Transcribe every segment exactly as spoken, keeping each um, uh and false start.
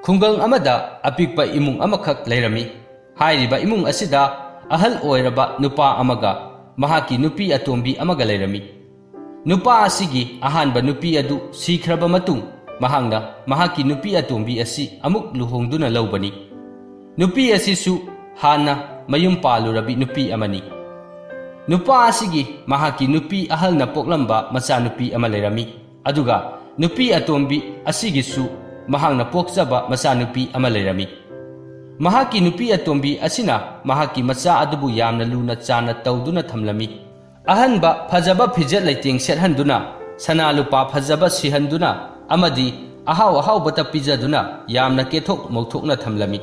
ꯈꯨꯡꯒꯪ ꯑꯃꯗ ꯑꯄꯤꯛꯄ ꯏꯃꯨꯡ ꯑꯃꯈꯛ ꯂꯩꯔꯝꯃꯤ꯫ ꯍꯥꯏꯔꯤꯕ ꯏꯃꯨꯡ ꯑꯁꯤꯗ ꯑꯍꯜ ꯑꯣꯏꯔꯕ ꯅꯨꯄꯥ ꯑꯃꯒ ꯃꯍꯥꯛꯀꯤ ꯅꯨꯄꯤ ꯑꯇꯣꯝꯕꯤ ꯑꯃꯒ ꯂꯩꯔꯝꯃꯤ꯫ ꯅꯨꯄꯥ ꯑꯁꯤꯒꯤ ꯑꯍꯥꯟꯕ ꯅꯨꯄꯤ ꯑꯗꯨ ꯁꯤꯈ꯭ꯔꯕ ꯃꯇꯨꯡ, ꯃꯍꯥꯛꯅ ꯃꯍꯥꯛꯀꯤ ꯅꯨꯄꯤ ꯑꯇꯣꯝꯕꯤ ꯑꯁꯤ ꯑꯃꯨꯛ ꯂꯨꯍꯣꯡꯗꯨꯅ ꯂꯧꯕꯅꯤ꯫ ꯅꯨꯄꯤ ꯑꯁꯤꯁꯨ ꯍꯥꯟꯅ ꯃꯌꯨꯝ ꯄꯥꯜꯂꯨꯔꯕꯤ ꯅꯨꯄꯤ ꯑꯃꯅꯤ꯫ ꯅꯨꯄꯥ ꯑꯁꯤꯒꯤ ꯃꯍꯥꯛꯀꯤ ꯅꯨꯄꯤ ꯑꯍꯜꯅ ꯄꯣꯛꯂꯝꯕ ꯃꯆꯥꯅꯨꯄꯤ ꯑꯃ ꯂꯩꯔꯝꯃꯤ꯫ ꯑꯗꯨꯒ ꯅꯨꯄꯤ ꯑꯇꯣꯝꯕꯤ ꯑꯁꯤꯒꯤꯁꯨ ꯃꯍꯥꯛꯅ ꯄꯣꯛꯆꯕ ꯃꯆꯥꯅꯨꯄꯤ ꯑꯃ ꯂꯩꯔꯝꯃꯤ꯫ ꯃꯍꯥꯛꯀꯤ ꯅꯨꯄꯤ ꯑꯇꯣꯝꯕꯤ ꯑꯁꯤꯅ ꯃꯍꯥꯛꯀꯤ ꯃꯆꯥ ꯑꯗꯨꯕꯨ ꯌꯥꯝꯅ ꯂꯨꯅ ꯆꯥꯟꯅ ꯇꯧꯗꯨꯅ ꯊꯝꯂꯝꯃꯤ꯫ ꯑꯍꯟꯕ ꯐꯖꯕ ꯐꯤꯖꯦꯠ ꯂꯩꯇꯦꯡ ꯁꯦꯠꯍꯟꯗꯨꯅ, ꯁꯅꯥ ꯂꯨꯄꯥ ꯐꯖꯕ ꯁꯤꯍꯟꯗꯨꯅ ꯑꯃꯗꯤ ꯑꯍꯥꯎ ꯑꯍꯥꯎꯕꯇ ꯄꯤꯖꯗꯨꯅ ꯌꯥꯝꯅ ꯀꯦꯊꯣꯛ ꯃꯧꯊꯣꯛꯅ ꯊꯝꯂꯝꯃꯤ꯫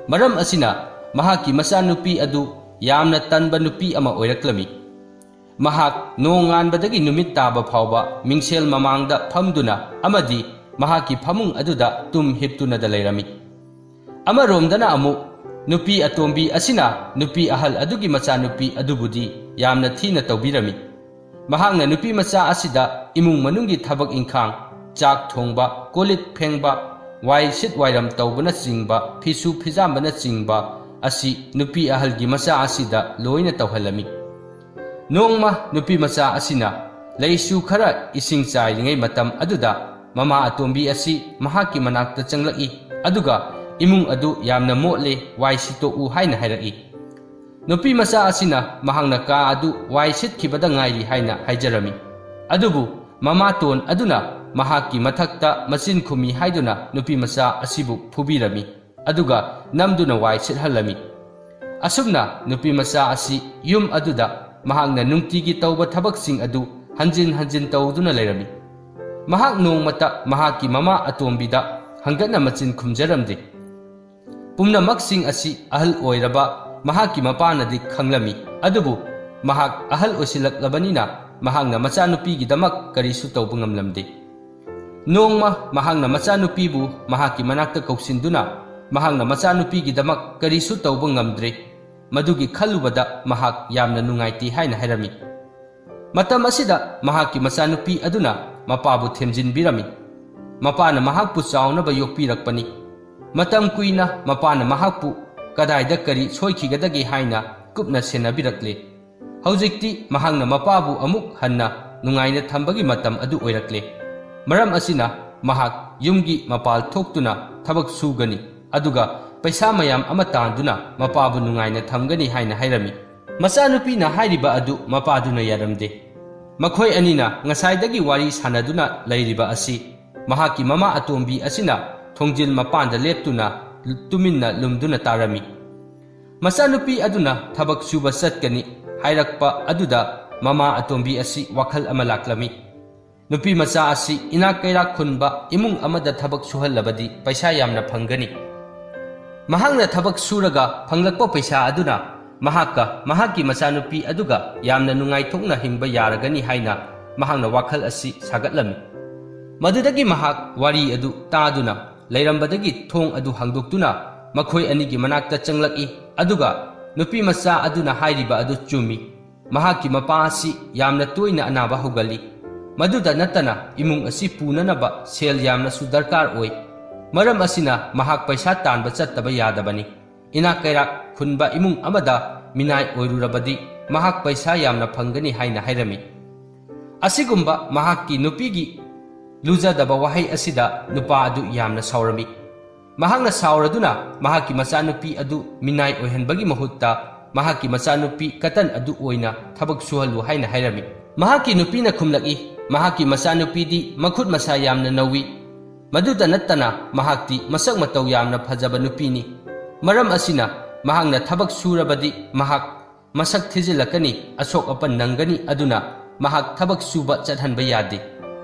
ꯃꯔꯝ ꯑꯁꯤꯅ ꯃꯍꯥꯛꯀꯤ ꯃꯆꯥꯅꯨꯄꯤ ꯑꯗꯨ ꯌꯥꯝꯅ ꯇꯟꯕ ꯅꯨꯄꯤ ꯑꯃ ꯑꯣꯏꯔꯛꯂꯝꯃꯤ꯫ ꯃꯍꯥꯛ ꯅꯣꯡꯉꯥꯟꯕꯗꯒꯤ ꯅꯨꯃꯤꯠ ꯇꯥꯕ ꯐꯥꯎꯕ ꯃꯤꯡꯁꯦꯜ ꯃꯃꯥꯡꯗ ꯐꯝꯗꯨꯅ ꯑꯃꯗꯤ ꯃꯍꯥꯛꯀꯤ ꯐꯃꯨꯡ ꯑꯗꯨꯗ ꯇꯨꯝ ꯍꯤꯞꯇꯨꯅꯗ ꯂꯩꯔꯝꯃꯤ꯫ ꯑꯃꯔꯣꯝꯗꯅ ꯑꯃꯨꯛ ꯅꯨꯄꯤ ꯑꯇꯣꯝꯕꯤ ꯑꯁꯤꯅ ꯅꯨꯄꯤ ꯑꯍꯜ ꯑꯗꯨꯒꯤ ꯃꯆꯥꯅꯨꯄꯤ ꯑꯗꯨꯕꯨꯗꯤ ꯌꯥꯝꯅ ꯊꯤꯅ ꯇꯧꯕꯤꯔꯝꯃꯤ꯫ ꯃꯍꯥꯛꯅ ꯅꯨꯄꯤ ꯃꯆꯥ ꯑꯁꯤꯗ ꯏꯃꯨꯡ ꯃꯅꯨꯡꯒꯤ ꯊꯕꯛ ꯏꯪꯈꯥꯡ, ꯆꯥꯛ ꯊꯣꯡꯕ, ꯀꯣꯜꯂꯤꯛ ꯐꯦꯡꯕ, ꯋꯥꯏ ꯁꯤꯠ ꯋꯥꯏꯔꯝ ꯇꯧꯕꯅꯆꯤꯡꯕ, ꯐꯤꯁꯨ ꯐꯤꯖꯥꯝꯕꯅꯆꯤꯡꯕ ꯑꯁꯤ ꯅꯨꯄꯤ ꯑꯍꯜꯒꯤ ꯃꯆꯥ ꯑꯁꯤꯗ ꯂꯣꯏꯅ ꯇꯧꯍꯜꯂꯝꯃꯤ꯫ ꯅꯣꯡꯃ ꯅꯨꯄꯤ ꯃꯆꯥ ꯑꯁꯤꯅ ꯂꯩꯁꯨ ꯈꯔ ꯏꯁꯤꯡ ꯆꯥꯏꯔꯤꯉꯩ ꯃꯇꯝ ꯑꯗꯨꯗ ꯃꯃꯥ ꯑꯇꯣꯝꯕꯤ ꯑꯁꯤ ꯃꯍꯥꯛꯀꯤ ꯃꯅꯥꯛꯇ ꯆꯪꯂꯛꯏ, ꯑꯗꯨꯒ ꯏꯃꯨꯡ ꯑꯗꯨ ꯌꯥꯝꯅ ꯃꯣꯠꯂꯦ, ꯋꯥꯏ ꯁꯤꯠꯇꯣꯛꯎ ꯍꯥꯏꯅ ꯍꯥꯏꯔꯛꯏ꯫ ꯅꯨꯄꯤ ꯃꯆꯥ ꯑꯁꯤꯅ ꯃꯍꯥꯛꯅ ꯀꯥ ꯑꯗꯨ ꯋꯥꯏ ꯁꯤꯠꯈꯤꯕꯗ ꯉꯥꯏꯔꯤ ꯍꯥꯏꯅ ꯍꯥꯏꯖꯔꯝꯃꯤ꯫ ꯑꯗꯨꯕꯨ ꯃꯃꯥꯇꯣꯟ ꯑꯗꯨꯅ ꯃꯍꯥꯛꯀꯤ ꯃꯊꯛꯇ ꯃꯆꯤꯟ ꯈꯨꯝꯃꯤ ꯍꯥꯏꯗꯨꯅ ꯅꯨꯄꯤ ꯃꯆꯥ ꯑꯁꯤꯕꯨ ꯐꯨꯕꯤꯔꯝꯃꯤ, ꯑꯗꯨꯒ ꯅꯝꯗꯨꯅ ꯋꯥꯏ ꯁꯤꯠꯍꯜꯂꯝꯃꯤ꯫ ꯑꯁꯨꯝꯅ ꯅꯨꯄꯤ ꯃꯆꯥ ꯑꯁꯤ ꯌꯨꯝ ꯑꯗꯨꯗ ꯃꯍꯥꯛꯅ ꯅꯨꯡꯇꯤꯒꯤ ꯇꯧꯕ ꯊꯕꯛꯁꯤꯡ ꯑꯗꯨ ꯍꯟꯖꯤꯟ ꯍꯟꯖꯤꯟ ꯇꯧꯗꯨꯅ ꯂꯩꯔꯝꯃꯤ꯫ ꯃꯍꯥꯛ ꯅꯣꯡꯃꯇ ꯃꯍꯥꯛꯀꯤ ꯃꯃꯥ ꯑꯇꯣꯝꯕꯤꯗ ꯍꯪꯒꯠꯅ ꯃꯆꯤꯟ ꯈꯨꯝꯖꯔꯝꯗꯦ꯫ ꯄꯨꯝꯅꯃꯛꯁꯤꯡ ꯑꯁꯤ ꯑꯍꯜ ꯑꯣꯏꯔꯕ ꯃꯍꯥꯛꯀꯤ ꯃꯄꯥꯅꯗꯤ ꯈꯪꯂꯝꯃꯤ, ꯑꯗꯨꯕꯨ ꯃꯍꯥꯛ ꯑꯍꯜ ꯑꯣꯏꯁꯤꯜꯂꯛꯂꯕꯅꯤꯅ ꯃꯍꯥꯛꯅ ꯃꯆꯥꯅꯨꯄꯤꯒꯤꯗꯃꯛ ꯀꯔꯤꯁꯨ ꯇꯧꯕ ꯉꯝꯂꯝꯗꯦ꯫ ꯅꯣꯡꯃ ꯃꯍꯥꯛꯅ ꯃꯆꯥꯅꯨꯄꯤꯕꯨ ꯃꯍꯥꯛꯀꯤ ꯃꯅꯥꯛꯇ ꯀꯧꯁꯤꯟꯗꯨꯅ ꯃꯍꯥꯛꯅ ꯃꯆꯥꯅꯨꯄꯤꯒꯤꯗꯃꯛ ꯀꯔꯤꯁꯨ ꯇꯧꯕ ꯉꯝꯗ꯭ꯔꯦ꯫ ꯃꯗꯨꯒꯤ ꯈꯜꯂꯨꯕꯗ ꯃꯍꯥꯛ ꯌꯥꯝꯅ ꯅꯨꯡꯉꯥꯏꯇꯦ ꯍꯥꯏꯅ ꯍꯥꯏꯔꯝꯃꯤ꯫ ꯃꯇꯝ ꯑꯁꯤꯗ ꯃꯍꯥꯛꯀꯤ ꯃꯆꯥꯅꯨꯄꯤ ꯑꯗꯨꯅ ꯃꯄꯥꯕꯨ ꯊꯦꯝꯖꯤꯟꯕꯤꯔꯝꯃꯤ꯫ ꯃꯄꯥꯅ ꯃꯍꯥꯛꯄꯨ ꯆꯥꯎꯅꯕ ꯌꯣꯛꯄꯤꯔꯛꯄꯅꯤ꯫ ꯃꯇꯝ ꯀꯨꯏꯅ ꯃꯄꯥꯅ ꯃꯍꯥꯛꯄꯨ ꯀꯗꯥꯏꯗ ꯀꯔꯤ ꯁꯣꯏꯈꯤꯒꯗꯒꯦ ꯍꯥꯏꯅ ꯀꯨꯞꯅ ꯁꯦꯟꯅꯕꯤꯔꯛꯂꯦ꯫ ꯍꯧꯖꯤꯛꯇꯤ ꯃꯍꯥꯛꯅ ꯃꯄꯥꯕꯨ ꯑꯃꯨꯛ ꯍꯟꯅ ꯅꯨꯡꯉꯥꯏꯅ ꯊꯝꯕꯒꯤ ꯃꯇꯝ ꯑꯗꯨ ꯑꯣꯏꯔꯛꯂꯦ꯫ ꯃꯔꯝ ꯑꯁꯤꯅ ꯃꯍꯥꯛ ꯌꯨꯝꯒꯤ ꯃꯄꯥꯜ ꯊꯣꯛꯇꯨꯅ ꯊꯕꯛ ꯁꯨꯒꯅꯤ, ꯑꯗꯨꯒ ꯄꯩꯁꯥ ꯃꯌꯥꯝ ꯑꯃ ꯇꯥꯟꯗꯨꯅ ꯃꯄꯥꯕꯨ ꯅꯨꯡꯉꯥꯏꯅ ꯊꯝꯒꯅꯤ ꯍꯥꯏꯅ ꯍꯥꯏꯔꯝꯃꯤ꯫ ꯃꯆꯥꯅꯨꯄꯤꯅ ꯍꯥꯏꯔꯤꯕ ꯑꯗꯨ ꯃꯄꯥꯗꯨꯅ ꯌꯥꯔꯝꯗꯦ꯫ ꯃꯈꯣꯏ ꯑꯅꯤꯅ ꯉꯁꯥꯏꯗꯒꯤ ꯋꯥꯔꯤ ꯁꯥꯟꯅꯗꯨꯅ ꯂꯩꯔꯤꯕ ꯑꯁꯤ ꯃꯍꯥꯛꯀꯤ ꯃꯃꯥ ꯑꯇꯣꯝꯕꯤ ꯑꯁꯤꯅ ꯊꯣꯡꯖꯤꯜ ꯃꯄꯥꯟꯗ ꯂꯦꯞꯇꯨꯅ ꯇꯨꯃꯤꯟꯅ ꯂꯨꯝꯗꯨꯅ ꯇꯥꯔꯝꯃꯤ꯫ ꯃꯆꯥꯅꯨꯄꯤ ꯑꯗꯨꯅ ꯊꯕꯛ ꯁꯨꯕ ꯆꯠꯀꯅꯤ ꯍꯥꯏꯔꯛꯄ ꯑꯗꯨꯗ ꯃꯃꯥ ꯑꯇꯣꯝꯕꯤ ꯑꯁꯤ ꯋꯥꯈꯜ ꯑꯃ ꯂꯥꯛꯂꯝꯃꯤ꯫ ꯅꯨꯄꯤ ꯃꯆꯥ ꯑꯁꯤ ꯏꯅꯥꯛ ꯀꯩꯔꯥꯛ ꯈꯨꯟꯕ ꯏꯃꯨꯡ ꯑꯃꯗ ꯊꯕꯛ ꯁꯨꯍꯜꯂꯕꯗꯤ ꯄꯩꯁꯥ ꯌꯥꯝꯅ ꯐꯪꯒꯅꯤ꯫ ꯃꯍꯥꯛꯅ ꯊꯕꯛ ꯁꯨꯔꯒ ꯐꯪꯂꯛꯄ ꯄꯩꯁꯥ ꯑꯗꯨꯅ ꯃꯍꯥꯛꯀ ꯃꯍꯥꯛꯀꯤ ꯃꯆꯥꯅꯨꯄꯤ ꯑꯗꯨꯒ ꯌꯥꯝꯅ ꯅꯨꯡꯉꯥꯏꯊꯣꯛꯅ ꯍꯤꯡꯕ ꯌꯥꯔꯒꯅꯤ ꯍꯥꯏꯅ ꯃꯍꯥꯛꯅ ꯋꯥꯈꯜ ꯑꯁꯤ ꯁꯥꯒꯠꯂꯝꯃꯤ꯫ ꯃꯗꯨꯗꯒꯤ ꯃꯍꯥꯛ ꯋꯥꯔꯤ ꯑꯗꯨ ꯇꯥꯗꯨꯅ ꯂꯩꯔꯝꯕꯗꯒꯤ ꯊꯣꯡ ꯑꯗꯨ ꯍꯥꯡꯗꯣꯛꯇꯨꯅ ꯃꯈꯣꯏ ꯑꯅꯤꯒꯤ ꯃꯅꯥꯛꯇ ꯆꯪꯂꯛꯏ, ꯑꯗꯨꯒ ꯅꯨꯄꯤ ꯃꯆꯥ ꯑꯗꯨꯅ ꯍꯥꯏꯔꯤꯕ ꯑꯗꯨ ꯆꯨꯝꯃꯤ꯫ ꯃꯍꯥꯛꯀꯤ ꯃꯄꯥ ꯑꯁꯤ ꯌꯥꯝꯅ ꯇꯣꯏꯅ ꯑꯅꯥꯕ ꯍꯧꯒꯜꯂꯤ꯫ ꯃꯗꯨꯗ ꯅꯠꯇꯅ ꯏꯃꯨꯡ ꯑꯁꯤ ꯄꯨꯅꯅꯕ ꯁꯦꯜ ꯌꯥꯝꯅꯁꯨ ꯗꯔꯀꯥꯔ ꯑꯣꯏ꯫ ꯃꯔꯝ ꯑꯁꯤꯅ ꯃꯍꯥꯛ ꯄꯩꯁꯥ ꯇꯥꯟꯕ ꯆꯠꯇꯕ ꯌꯥꯗꯕꯅꯤ꯫ ꯏꯅꯥꯛ ꯀꯩꯔꯥꯛ ꯈꯨꯟꯕ ꯏꯃꯨꯡ ꯑꯃꯗ ꯃꯤꯅꯥꯏ ꯑꯣꯏꯔꯨꯔꯕꯗꯤ ꯃꯍꯥꯛ ꯄꯩꯁꯥ ꯌꯥꯝꯅ ꯐꯪꯒꯅꯤ ꯍꯥꯏꯅ ꯍꯥꯏꯔꯝꯃꯤ꯫ ꯑꯁꯤꯒꯨꯝꯕ ꯃꯍꯥꯛꯀꯤ ꯅꯨꯄꯤꯒꯤ ꯂꯨꯖꯗꯕ ꯋꯥꯍꯩ ꯑꯁꯤꯗ ꯅꯨꯄꯥ ꯑꯗꯨ ꯌꯥꯝꯅ ꯁꯥꯎꯔꯝꯃꯤ꯫ ꯃꯍꯥꯛꯅ ꯁꯥꯎꯔꯗꯨꯅ ꯃꯍꯥꯛꯀꯤ ꯃꯆꯥꯅꯨꯄꯤ ꯑꯗꯨ ꯃꯤꯅꯥꯏ ꯑꯣꯏꯍꯟꯕꯒꯤ ꯃꯍꯨꯠꯇ ꯃꯍꯥꯛꯀꯤ ꯃꯆꯥꯅꯨꯄꯤ ꯀꯇꯟ ꯑꯗꯨ ꯑꯣꯏꯅ ꯊꯕꯛ ꯁꯨꯍꯜꯂꯨ ꯍꯥꯏꯅ ꯍꯥꯏꯔꯝꯃꯤ꯫ ꯃꯍꯥꯛꯀꯤ ꯅꯨꯄꯤꯅ ꯈꯨꯝꯂꯛꯏ, ꯃꯍꯥꯛꯀꯤ ꯃꯆꯥꯅꯨꯄꯤꯗꯤ ꯃꯈꯨꯠ ꯃꯁꯥ ꯌꯥꯝꯅ ꯅꯧꯏ꯫ ꯃꯗꯨꯇ ꯅꯠꯇꯅ ꯃꯍꯥꯛꯇꯤ ꯃꯁꯛ ꯃꯇꯧ ꯌꯥꯝꯅ ꯐꯖꯕ ꯅꯨꯄꯤꯅꯤ꯫ ꯃꯔꯝ ꯑꯁꯤꯅ ꯃꯍꯥꯛꯅ ꯊꯕꯛ ꯁꯨꯔꯕꯗꯤ ꯃꯍꯥꯛ ꯃꯁꯛ ꯊꯤꯖꯤꯜꯂꯛꯀꯅꯤ, ꯑꯁꯣꯛ ꯑꯄꯟ ꯅꯪꯒꯅꯤ, ꯑꯗꯨꯅ ꯃꯍꯥꯛ ꯊꯕꯛ ꯁꯨꯕ ꯆꯠꯍꯟꯕ ꯌꯥꯗꯦ꯫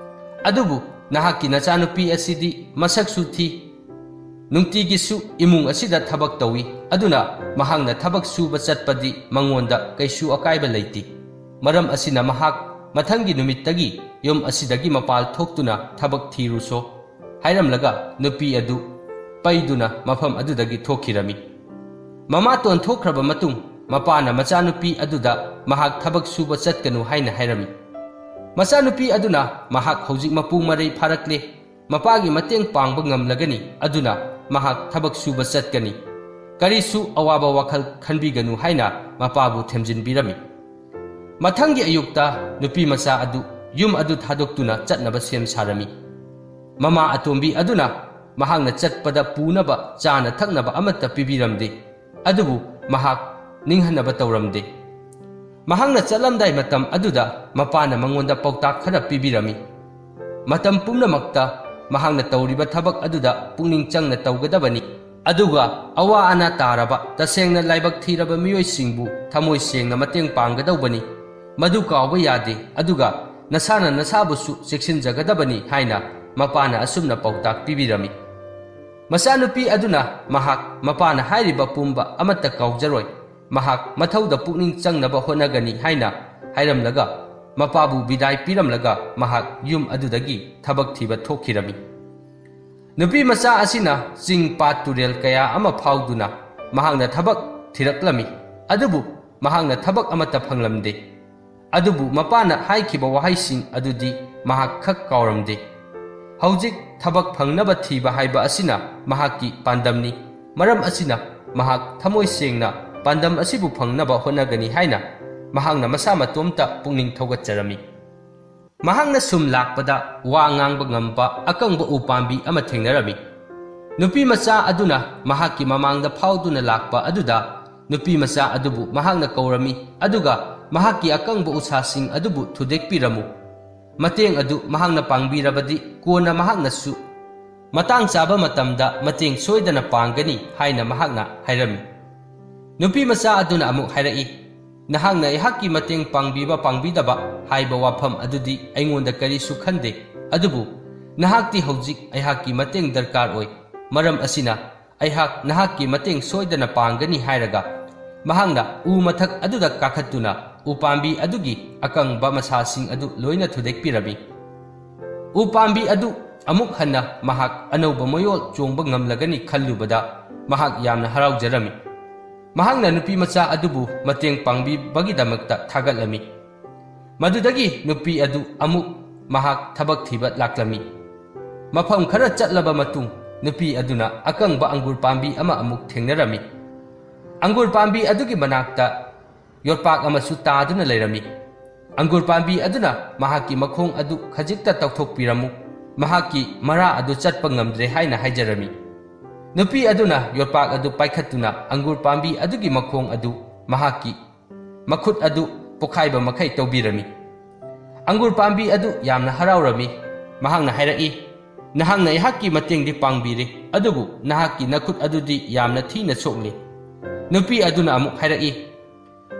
ꯑꯗꯨꯕꯨ ꯅꯍꯥꯛꯀꯤ ꯅꯆꯥꯅꯨꯄꯤ ꯑꯁꯤꯗꯤ ꯃꯁꯛꯁꯨ ꯊꯤ, ꯅꯨꯡꯇꯤꯒꯤꯁꯨ ꯏꯃꯨꯡ ꯑꯁꯤꯗ ꯊꯕꯛ ꯇꯧꯏ, ꯑꯗꯨꯅ ꯃꯍꯥꯛꯅ ꯊꯕꯛ ꯁꯨꯕ ꯆꯠꯄꯗꯤ ꯃꯉꯣꯟꯗ ꯀꯩꯁꯨ ꯑꯀꯥꯏꯕ ꯂꯩꯇꯦ꯫ ꯃꯔꯝ ꯑꯁꯤꯅ ꯃꯍꯥꯛ ꯃꯊꯪꯒꯤ ꯅꯨꯃꯤꯠꯇꯒꯤ ꯌꯨꯝ ꯑꯁꯤꯗꯒꯤ ꯃꯄꯥꯜ ꯊꯣꯛꯇꯨꯅ ꯊꯕꯛ ꯊꯤꯔꯨꯁꯣ ꯍꯥꯏꯔꯝꯂꯒ ꯅꯨꯄꯤ ꯑꯗꯨ ꯄꯩꯗꯨꯅ ꯃꯐꯝ ꯑꯗꯨꯗꯒꯤ ꯊꯣꯛꯈꯤꯔꯝꯃꯤ꯫ ꯃꯃꯥꯇꯣꯟ ꯊꯣꯛꯈ꯭ꯔꯕ ꯃꯇꯨꯡ ꯃꯄꯥꯅ ꯃꯆꯥꯅꯨꯄꯤ ꯑꯗꯨꯗ ꯃꯍꯥꯛ ꯊꯕꯛ ꯁꯨꯕ ꯆꯠꯀꯅꯨ ꯍꯥꯏꯅ ꯍꯥꯏꯔꯝꯃꯤ꯫ ꯃꯆꯥꯅꯨꯄꯤ ꯑꯗꯨꯅ ꯃꯍꯥꯛ ꯍꯧꯖꯤꯛ ꯃꯄꯨꯡ ꯃꯔꯩ ꯐꯥꯔꯛꯂꯦ, ꯃꯄꯥꯒꯤ ꯃꯇꯦꯡ ꯄꯥꯡꯕ ꯉꯝꯂꯒꯅꯤ, ꯑꯗꯨꯅ ꯃꯍꯥꯛ ꯊꯕꯛ ꯁꯨꯕ ꯆꯠꯀꯅꯤ꯫ ꯀꯔꯤꯁꯨ ꯑꯋꯥꯕ ꯋꯥꯈꯜ ꯈꯟꯕꯤꯒꯅꯨ ꯍꯥꯏꯅ ꯃꯄꯥꯕꯨ ꯊꯦꯝꯖꯤꯟꯕꯤꯔꯝꯃꯤ꯫ ꯃꯊꯪꯒꯤ ꯑꯌꯨꯛꯇ ꯅꯨꯄꯤ ꯃꯆꯥ ꯑꯗꯨ ꯌꯨꯝ ꯑꯗꯨ ꯊꯥꯗꯣꯛꯇꯨꯅ ꯆꯠꯅꯕ ꯁꯦꯝ ꯁꯥꯔꯝꯃꯤ꯫ ꯃꯃꯥ ꯑꯇꯣꯝꯕꯤ ꯑꯗꯨꯅ ꯃꯍꯥꯛꯅ ꯆꯠꯄꯗ ꯄꯨꯅꯕ ꯆꯥꯅ ꯊꯛꯅꯕ ꯑꯃꯠꯇ ꯄꯤꯕꯤꯔꯝꯗꯦ, ꯑꯗꯨꯕꯨ ꯃꯍꯥꯛ ꯅꯤꯡꯍꯟꯅꯕ ꯇꯧꯔꯝꯗꯦ꯫ ꯃꯍꯥꯛꯅ ꯆꯠꯂꯝꯗꯥꯏ ꯃꯇꯝ ꯑꯗꯨꯗ ꯃꯄꯥꯅ ꯃꯉꯣꯟꯗ ꯄꯥꯎꯇꯥꯛ ꯈꯔ ꯄꯤꯕꯤꯔꯝꯃꯤ꯫ ꯃꯇꯝ ꯄꯨꯝꯅꯃꯛꯇ ꯃꯍꯥꯛꯅ ꯇꯧꯔꯤꯕ ꯊꯕꯛ ꯑꯗꯨꯗ ꯄꯨꯛꯅꯤꯡ ꯆꯪꯅ ꯇꯧꯒꯗꯕꯅꯤ, ꯑꯗꯨꯒ ꯑꯋꯥ ꯑꯅꯥ ꯇꯥꯔꯕ, ꯇꯁꯦꯡꯅ ꯂꯥꯏꯕꯛ ꯊꯤꯔꯕ ꯃꯤꯑꯣꯏꯁꯤꯡꯕꯨ ꯊꯃꯣꯏ ꯁꯦꯡꯅ ꯃꯇꯦꯡ ꯄꯥꯡꯒꯗꯧꯕꯅꯤ꯫ ꯃꯗꯨ ꯀꯥꯎꯕ ꯌꯥꯗꯦ, ꯑꯗꯨꯒ ꯅꯁꯥꯅ ꯅꯁꯥꯕꯨꯁꯨ ꯆꯦꯛꯁꯤꯟꯖꯒꯗꯕꯅꯤ ꯍꯥꯏꯅ ꯃꯄꯥꯅ ꯑꯁꯨꯝꯅ ꯄꯥꯎꯇꯥꯛ ꯄꯤꯕꯤꯔꯝꯃꯤ꯫ ꯃꯆꯥꯅꯨꯄꯤ ꯑꯗꯨꯅ ꯃꯍꯥꯛ ꯃꯄꯥꯅ ꯍꯥꯏꯔꯤꯕ ꯄꯨꯝꯕ ꯑꯃꯠꯇ ꯀꯥꯎꯖꯔꯣꯏ, ꯃꯍꯥꯛ ꯃꯊꯧꯗ ꯄꯨꯛꯅꯤꯡ ꯆꯪꯅꯕ ꯍꯣꯠꯅꯒꯅꯤ ꯍꯥꯏꯅ ꯍꯥꯏꯔꯝꯂꯒ, ꯃꯄꯥꯕꯨ ꯕꯤꯗꯥꯏ ꯄꯤꯔꯝꯂꯒ ꯃꯍꯥꯛ ꯌꯨꯝ ꯑꯗꯨꯗꯒꯤ ꯊꯕꯛ ꯊꯤꯕ ꯊꯣꯛꯈꯤꯔꯝꯃꯤ꯫ ꯅꯨꯄꯤ ꯃꯆꯥ ꯑꯁꯤꯅ ꯆꯤꯡ, ꯄꯥꯠ, ꯇꯨꯔꯦꯜ ꯀꯌꯥ ꯑꯃ ꯐꯥꯎꯗꯨꯅ ꯃꯍꯥꯛꯅ ꯊꯕꯛ ꯊꯤꯔꯛꯂꯝꯃꯤ, ꯑꯗꯨꯕꯨ ꯃꯍꯥꯛꯅ ꯊꯕꯛ ꯑꯃꯠꯇ ꯐꯪꯂꯝꯗꯦ꯫ ꯑꯗꯨꯕꯨ ꯃꯄꯥꯅ ꯍꯥꯏꯈꯤꯕ ꯋꯥꯍꯩꯁꯤꯡ ꯑꯗꯨꯗꯤ ꯃꯍꯥꯛ ꯈꯛ ꯀꯥꯎꯔꯝꯗꯦ꯫ ꯍꯧꯖꯤꯛ ꯊꯕꯛ ꯐꯪꯅꯕ ꯊꯤꯕ ꯍꯥꯏꯕ ꯑꯁꯤꯅ ꯃꯍꯥꯛꯀꯤ ꯄꯥꯟꯗꯝꯅꯤ꯫ ꯃꯔꯝ ꯑꯁꯤꯅ, ꯃꯍꯥꯛ ꯊꯃꯣꯏ ꯁꯦꯡꯅ ꯄꯥꯟꯗꯝ ꯑꯁꯤꯕꯨ ꯐꯪꯅꯕ ꯍꯣꯠꯅꯒꯅꯤ ꯍꯥꯏꯅ ꯃꯍꯥꯛꯅ ꯃꯁꯥ ꯃꯇꯣꯝꯇ ꯄꯨꯛꯅꯤꯡ ꯊꯧꯒꯠꯆꯔꯝꯃꯤ꯫ ꯃꯍꯥꯛꯅ ꯁꯨꯝ ꯂꯥꯛꯄꯗ ꯋꯥ ꯉꯥꯡꯕ ꯉꯝꯕ ꯑꯀꯪꯕ ꯎ ꯄꯥꯝꯕꯤ ꯑꯃ ꯊꯦꯡꯅꯔꯝꯃꯤ꯫ ꯅꯨꯄꯤ ꯃꯆꯥ ꯑꯗꯨꯅ ꯃꯍꯥꯛꯀꯤ ꯃꯃꯥꯡꯗ ꯐꯥꯎꯗꯨꯅ ꯂꯥꯛꯄ ꯑꯗꯨꯗ, ꯅꯨꯄꯤ ꯃꯆꯥ ꯑꯗꯨꯕꯨ ꯃꯍꯥꯛꯅ ꯀꯧꯔꯝꯃꯤ, ꯑꯗꯨꯒ ꯃꯍꯥꯛꯀꯤ ꯑꯀꯪꯕ ꯎꯁꯥꯁꯤꯡ ꯑꯗꯨꯕꯨ ꯊꯨꯗꯦꯛꯄꯤꯔꯝꯃꯨ꯫ ꯃꯇꯦꯡ ꯑꯗꯨ ꯃꯍꯥꯛꯅ ꯄꯥꯡꯕꯤꯔꯕꯗꯤ, ꯀꯣꯟꯅ ꯃꯍꯥꯛꯅꯁꯨ ꯃꯇꯥꯡ ꯆꯥꯕ ꯃꯇꯝꯗ ꯃꯇꯦꯡ ꯁꯣꯏꯗꯅ ꯄꯥꯡꯒꯅꯤ ꯍꯥꯏꯅ ꯃꯍꯥꯛꯅ ꯍꯥꯏꯔꯝꯃꯤ꯫ ꯅꯨꯄꯤ ꯃꯆꯥ ꯑꯗꯨꯅ ꯑꯃꯨꯛ ꯍꯥꯏꯔꯛꯏ, "ꯅꯍꯥꯛꯅ ꯑꯩꯍꯥꯛꯀꯤ ꯃꯇꯦꯡ ꯄꯥꯡꯕꯤꯕ ꯄꯥꯡꯕꯤꯗꯕ ꯍꯥꯏꯕ ꯋꯥꯐꯝ ꯑꯗꯨꯗꯤ ꯑꯩꯉꯣꯟꯗ ꯀꯔꯤꯁꯨ ꯈꯟꯗꯦ, ꯑꯗꯨꯕꯨ ꯅꯍꯥꯛꯇꯤ ꯍꯧꯖꯤꯛ ꯑꯩꯍꯥꯛꯀꯤ ꯃꯇꯦꯡ ꯗꯔꯀꯥꯔ ꯑꯣꯏ꯫ ꯃꯔꯝ ꯑꯁꯤꯅ, ꯑꯩꯍꯥꯛ ꯅꯍꯥꯛꯀꯤ ꯃꯇꯦꯡ ꯁꯣꯏꯗꯅ ꯄꯥꯡꯒꯅꯤ" ꯍꯥꯏꯔꯒ, ꯃꯍꯥꯛꯅ ꯎ ꯃꯊꯛ ꯑꯗꯨꯗ ꯀꯥꯈꯠꯇꯨꯅ ꯎ ꯄꯥꯝꯕꯤ ꯑꯗꯨꯒꯤ ꯑꯀꯪꯕ ꯃꯁꯥꯁꯤꯡ ꯑꯗꯨ ꯂꯣꯏꯅ ꯊꯨꯗꯦꯛꯄꯤꯔꯝꯃꯤ꯫ ꯎ ꯄꯥꯝꯕꯤ ꯑꯗꯨ ꯑꯃꯨꯛ ꯍꯟꯅ ꯃꯍꯥꯛ ꯑꯅꯧꯕ ꯃꯌꯣꯜ ꯆꯣꯡꯕ ꯉꯝꯂꯒꯅꯤ ꯈꯜꯂꯨꯕꯗ ꯃꯍꯥꯛ ꯌꯥꯝꯅ ꯍꯔꯥꯎꯖꯔꯝꯃꯤ꯫ ꯃꯍꯥꯛꯅ ꯅꯨꯄꯤ ꯃꯆꯥ ꯑꯗꯨꯕꯨ ꯃꯇꯦꯡ ꯄꯥꯡꯕꯤꯕꯒꯤꯗꯃꯛꯇ ꯊꯥꯒꯠꯂꯝꯃꯤ꯫ ꯃꯗꯨꯗꯒꯤ ꯅꯨꯄꯤ ꯑꯗꯨ ꯑꯃꯨꯛ ꯃꯍꯥꯛ ꯊꯕꯛ ꯊꯤꯕ ꯂꯥꯛꯂꯝꯃꯤ꯫ ꯃꯐꯝ ꯈꯔ ꯆꯠꯂꯕ ꯃꯇꯨꯡ, ꯅꯨꯄꯤ ꯑꯗꯨꯅ ꯑꯀꯪꯕ ꯑꯪꯒꯨꯔ ꯄꯥꯝꯕꯤ ꯑꯃ ꯑꯃꯨꯛ ꯊꯦꯡꯅꯔꯝꯃꯤ꯫ ꯑꯪꯒꯨꯔ ꯄꯥꯝꯕꯤ ꯑꯗꯨꯒꯤ ꯃꯅꯥꯛꯇ ꯌꯣꯠꯄꯥꯛ ꯑꯃꯁꯨ ꯇꯥꯗꯨꯅ ꯂꯩꯔꯝꯃꯤ꯫ ꯑꯪꯒꯨꯔ ꯄꯥꯝꯕꯤ ꯑꯗꯨꯅ ꯃꯍꯥꯛꯀꯤ ꯃꯈꯣꯡ ꯑꯗꯨ ꯈꯖꯤꯛꯇ ꯇꯧꯊꯣꯛꯄꯤꯔꯝꯃꯨ, ꯃꯍꯥꯛꯀꯤ ꯃꯔꯥ ꯑꯗꯨ ꯆꯠꯄ ꯉꯝꯗ꯭ꯔꯦ ꯍꯥꯏꯅ ꯍꯥꯏꯖꯔꯝꯃꯤ꯫ ꯅꯨꯄꯤ ꯑꯗꯨꯅ ꯌꯣꯠꯄꯥꯛ ꯑꯗꯨ ꯄꯥꯏꯈꯠꯇꯨꯅ ꯑꯪꯒꯨꯔ ꯄꯥꯝꯕꯤ ꯑꯗꯨꯒꯤ ꯃꯈꯣꯡ ꯑꯗꯨ ꯃꯍꯥꯛꯀꯤ ꯃꯈꯨꯠ ꯑꯗꯨ ꯄꯣꯈꯥꯏꯕ ꯃꯈꯩ ꯇꯧꯕꯤꯔꯝꯃꯤ꯫ ꯑꯪꯒꯨꯔ ꯄꯥꯝꯕꯤ ꯑꯗꯨ ꯌꯥꯝꯅ ꯍꯔꯥꯎꯔꯝꯃꯤ꯫ ꯃꯍꯥꯛꯅ ꯍꯥꯏꯔꯛꯏ, "ꯅꯍꯥꯛꯅ ꯑꯩꯍꯥꯛꯀꯤ ꯃꯇꯦꯡꯗꯤ ꯄꯥꯡꯕꯤꯔꯦ, ꯑꯗꯨꯕꯨ ꯅꯍꯥꯛꯀꯤ ꯅꯈꯨꯠ ꯑꯗꯨꯗꯤ ꯌꯥꯝꯅ ꯊꯤꯅ ꯁꯣꯛꯂꯤ꯫" ꯅꯨꯄꯤ ꯑꯗꯨꯅ ꯑꯃꯨꯛ ꯍꯥꯏꯔꯛꯏ,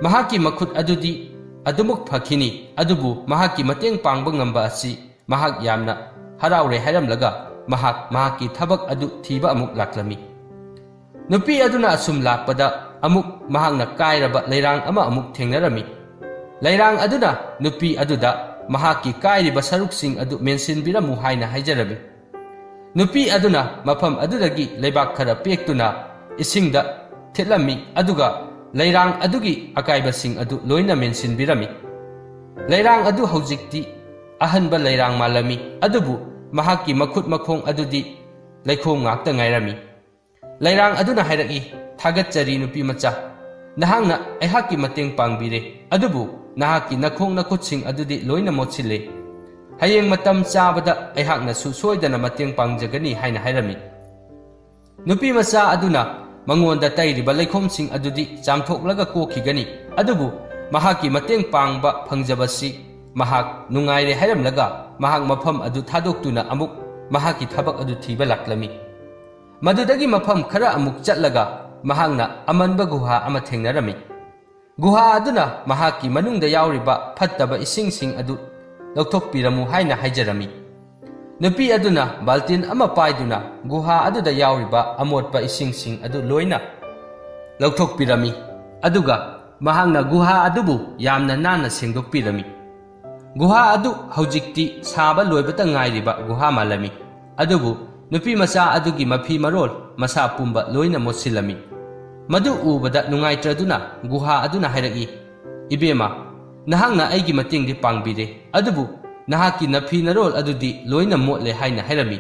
"ꯃꯍꯥꯛꯀꯤ ꯃꯈꯨꯠ ꯑꯗꯨꯗꯤ ꯑꯗꯨꯃꯛ ꯐꯈꯤꯅꯤ, ꯑꯗꯨꯕꯨ ꯃꯍꯥꯛꯀꯤ ꯃꯇꯦꯡ ꯄꯥꯡꯕ ꯉꯝꯕ ꯑꯁꯤ ꯃꯍꯥꯛ ꯌꯥꯝꯅ ꯍꯔꯥꯎꯔꯦ" ꯍꯥꯏꯔꯝꯂꯒ ꯃꯍꯥꯛ ꯃꯍꯥꯛꯀꯤ ꯊꯕꯛ ꯑꯗꯨ ꯊꯤꯕ ꯑꯃꯨꯛ ꯂꯥꯛꯂꯝꯃꯤ꯫ ꯅꯨꯄꯤ ꯑꯗꯨꯅ ꯑꯁꯨꯝ ꯂꯥꯛꯄꯗ ꯑꯃꯨꯛ ꯃꯍꯥꯛꯅ ꯀꯥꯏꯔꯕ ꯂꯩꯔꯥꯡ ꯑꯃ ꯑꯃꯨꯛ ꯊꯦꯡꯅꯔꯝꯃꯤ꯫ ꯂꯩꯔꯥꯡ ꯑꯗꯨꯅ ꯅꯨꯄꯤ ꯑꯗꯨꯗ ꯃꯍꯥꯛꯀꯤ ꯀꯥꯏꯔꯤꯕ ꯁꯔꯨꯛꯁꯤꯡ ꯑꯗꯨ ꯃꯦꯟꯁꯤꯟꯕꯤꯔꯝꯃꯨ ꯍꯥꯏꯅ ꯍꯥꯏꯖꯔꯝꯃꯤ꯫ ꯅꯨꯄꯤ ꯑꯗꯨꯅ ꯃꯐꯝ ꯑꯗꯨꯗꯒꯤ ꯂꯩꯕꯥꯛ ꯈꯔ ꯄꯦꯛꯇꯨꯅ ꯏꯁꯤꯡꯗ ꯊꯤꯠꯂꯝꯃꯤ, ꯑꯗꯨꯒ ꯂꯩꯔꯥꯡ ꯑꯗꯨꯒꯤ ꯑꯀꯥꯏꯕꯁꯤꯡ ꯑꯗꯨ ꯂꯣꯏꯅ ꯃꯦꯟꯁꯤꯟꯕꯤꯔꯝꯃꯤ꯫ ꯂꯩꯔꯥꯡ ꯑꯗꯨ ꯍꯧꯖꯤꯛꯇꯤ ꯑꯍꯟꯕ ꯂꯩꯔꯥꯡ ꯃꯥꯜꯂꯝꯃꯤ, ꯑꯗꯨꯕꯨ ꯃꯍꯥꯛꯀꯤ ꯃꯈꯨꯠ ꯃꯈꯣꯡ ꯑꯗꯨꯗꯤ ꯂꯩꯈꯣꯝ ꯉꯥꯛꯇ ꯉꯥꯏꯔꯝꯃꯤ꯫ ꯂꯩꯔꯥꯡ ꯑꯗꯨꯅ ꯍꯥꯏꯔꯛꯏ, "ꯊꯥꯒꯠꯆꯔꯤ ꯅꯨꯄꯤ ꯃꯆꯥ, ꯅꯍꯥꯛꯅ ꯑꯩꯍꯥꯛꯀꯤ ꯃꯇꯦꯡ ꯄꯥꯡꯕꯤꯔꯦ, ꯑꯗꯨꯕꯨ ꯅꯍꯥꯛꯀꯤ ꯅꯈꯣꯡ ꯅꯈꯨꯠꯁꯤꯡ ꯑꯗꯨꯗꯤ ꯂꯣꯏꯅ ꯃꯣꯠꯁꯤꯜꯂꯦ꯫ ꯍꯌꯦꯡ ꯃꯇꯝ ꯆꯥꯕꯗ ꯑꯩꯍꯥꯛꯅꯁꯨ ꯁꯣꯏꯗꯅ ꯃꯇꯦꯡ ꯄꯥꯡꯖꯒꯅꯤ" ꯍꯥꯏꯅ ꯍꯥꯏꯔꯝꯃꯤ꯫ ꯅꯨꯄꯤ ꯃꯆꯥ ꯑꯗꯨꯅ ꯃꯉꯣꯟꯗ ꯇꯩꯔꯤꯕ ꯂꯩꯈꯣꯝꯁꯤꯡ ꯑꯗꯨꯗꯤ ꯆꯥꯝꯊꯣꯛꯂꯒ ꯀꯣꯛꯈꯤꯒꯅꯤ, ꯑꯗꯨꯕꯨ ꯃꯍꯥꯛꯀꯤ ꯃꯇꯦꯡ ꯄꯥꯡꯕ ꯐꯪꯖꯕꯁꯤ ꯃꯍꯥꯛ ꯅꯨꯡꯉꯥꯏꯔꯦ ꯍꯥꯏꯔꯝꯂꯒ ꯃꯍꯥꯛ ꯃꯐꯝ ꯑꯗꯨ ꯊꯥꯗꯣꯛꯇꯨꯅ ꯑꯃꯨꯛ ꯃꯍꯥꯛꯀꯤ ꯊꯕꯛ ꯑꯗꯨ ꯊꯤꯕ ꯂꯥꯛꯂꯝꯃꯤ꯫ ꯃꯗꯨꯗꯒꯤ ꯃꯐꯝ ꯈꯔ ꯑꯃꯨꯛ ꯆꯠꯂꯒ ꯃꯍꯥꯛꯅ ꯑꯃꯟꯕ ꯒꯨꯍꯥ ꯑꯃ ꯊꯦꯡꯅꯔꯝꯃꯤ꯫ ꯒꯨꯍꯥ ꯑꯗꯨꯅ ꯃꯍꯥꯛꯀꯤ ꯃꯅꯨꯡꯗ ꯌꯥꯎꯔꯤꯕ ꯐꯠꯇꯕ ꯏꯁꯤꯡꯁꯤꯡ ꯑꯗꯨ ꯂꯧꯊꯣꯛꯄꯤꯔꯝꯃꯨ ꯍꯥꯏꯅ ꯍꯥꯏꯖꯔꯝꯃꯤ꯫ ꯅꯨꯄꯤ ꯑꯗꯨꯅ ꯕꯥꯜꯇꯤꯟ ꯑꯃ ꯄꯥꯏꯗꯨꯅ ꯒꯨꯍꯥ ꯑꯗꯨꯗ ꯌꯥꯎꯔꯤꯕ ꯑꯃꯣꯠꯄ ꯏꯁꯤꯡꯁꯤꯡ ꯑꯗꯨ ꯂꯣꯏꯅ ꯂꯧꯊꯣꯛꯄꯤꯔꯝꯃꯤ, ꯑꯗꯨꯒ ꯃꯍꯥꯛꯅ ꯒꯨꯍꯥ ꯑꯗꯨꯕꯨ ꯌꯥꯝꯅ ꯅꯥꯟꯅ ꯁꯦꯡꯗꯣꯛꯄꯤꯔꯝꯃꯤ꯫ ꯒꯨꯍꯥ ꯑꯗꯨ ꯍꯧꯖꯤꯛꯇꯤ ꯁꯥꯕ ꯂꯣꯏꯕꯇ ꯉꯥꯏꯔꯤꯕ ꯒꯨꯍꯥ ꯃꯥꯜꯂꯝꯃꯤ, ꯑꯗꯨꯕꯨ ꯅꯨꯄꯤ ꯃꯆꯥ ꯑꯗꯨꯒꯤ ꯃꯐꯤ ꯃꯔꯣꯜ ꯃꯁꯥ ꯄꯨꯝꯕ ꯂꯣꯏꯅ ꯃꯣꯠꯁꯤꯜꯂꯝꯃꯤ꯫ ꯃꯗꯨ ꯎꯕꯗ ꯅꯨꯡꯉꯥꯏꯇ꯭ꯔꯗꯨꯅ ꯒꯨꯍꯥ ꯑꯗꯨꯅ ꯍꯥꯏꯔꯛꯏ, "ꯏꯕꯦꯝꯃ, ꯅꯍꯥꯛꯅ ꯑꯩꯒꯤ ꯃꯇꯦꯡꯗꯤ ꯄꯥꯡꯕꯤꯔꯦ, ꯑꯗꯨꯕꯨ ꯅꯍꯥꯛꯀꯤ ꯅꯐꯤ ꯅꯔꯣꯜ ꯑꯗꯨꯗꯤ ꯂꯣꯏꯅ ꯃꯣꯠꯂꯦ" ꯍꯥꯏꯅ ꯍꯥꯏꯔꯝꯃꯤ꯫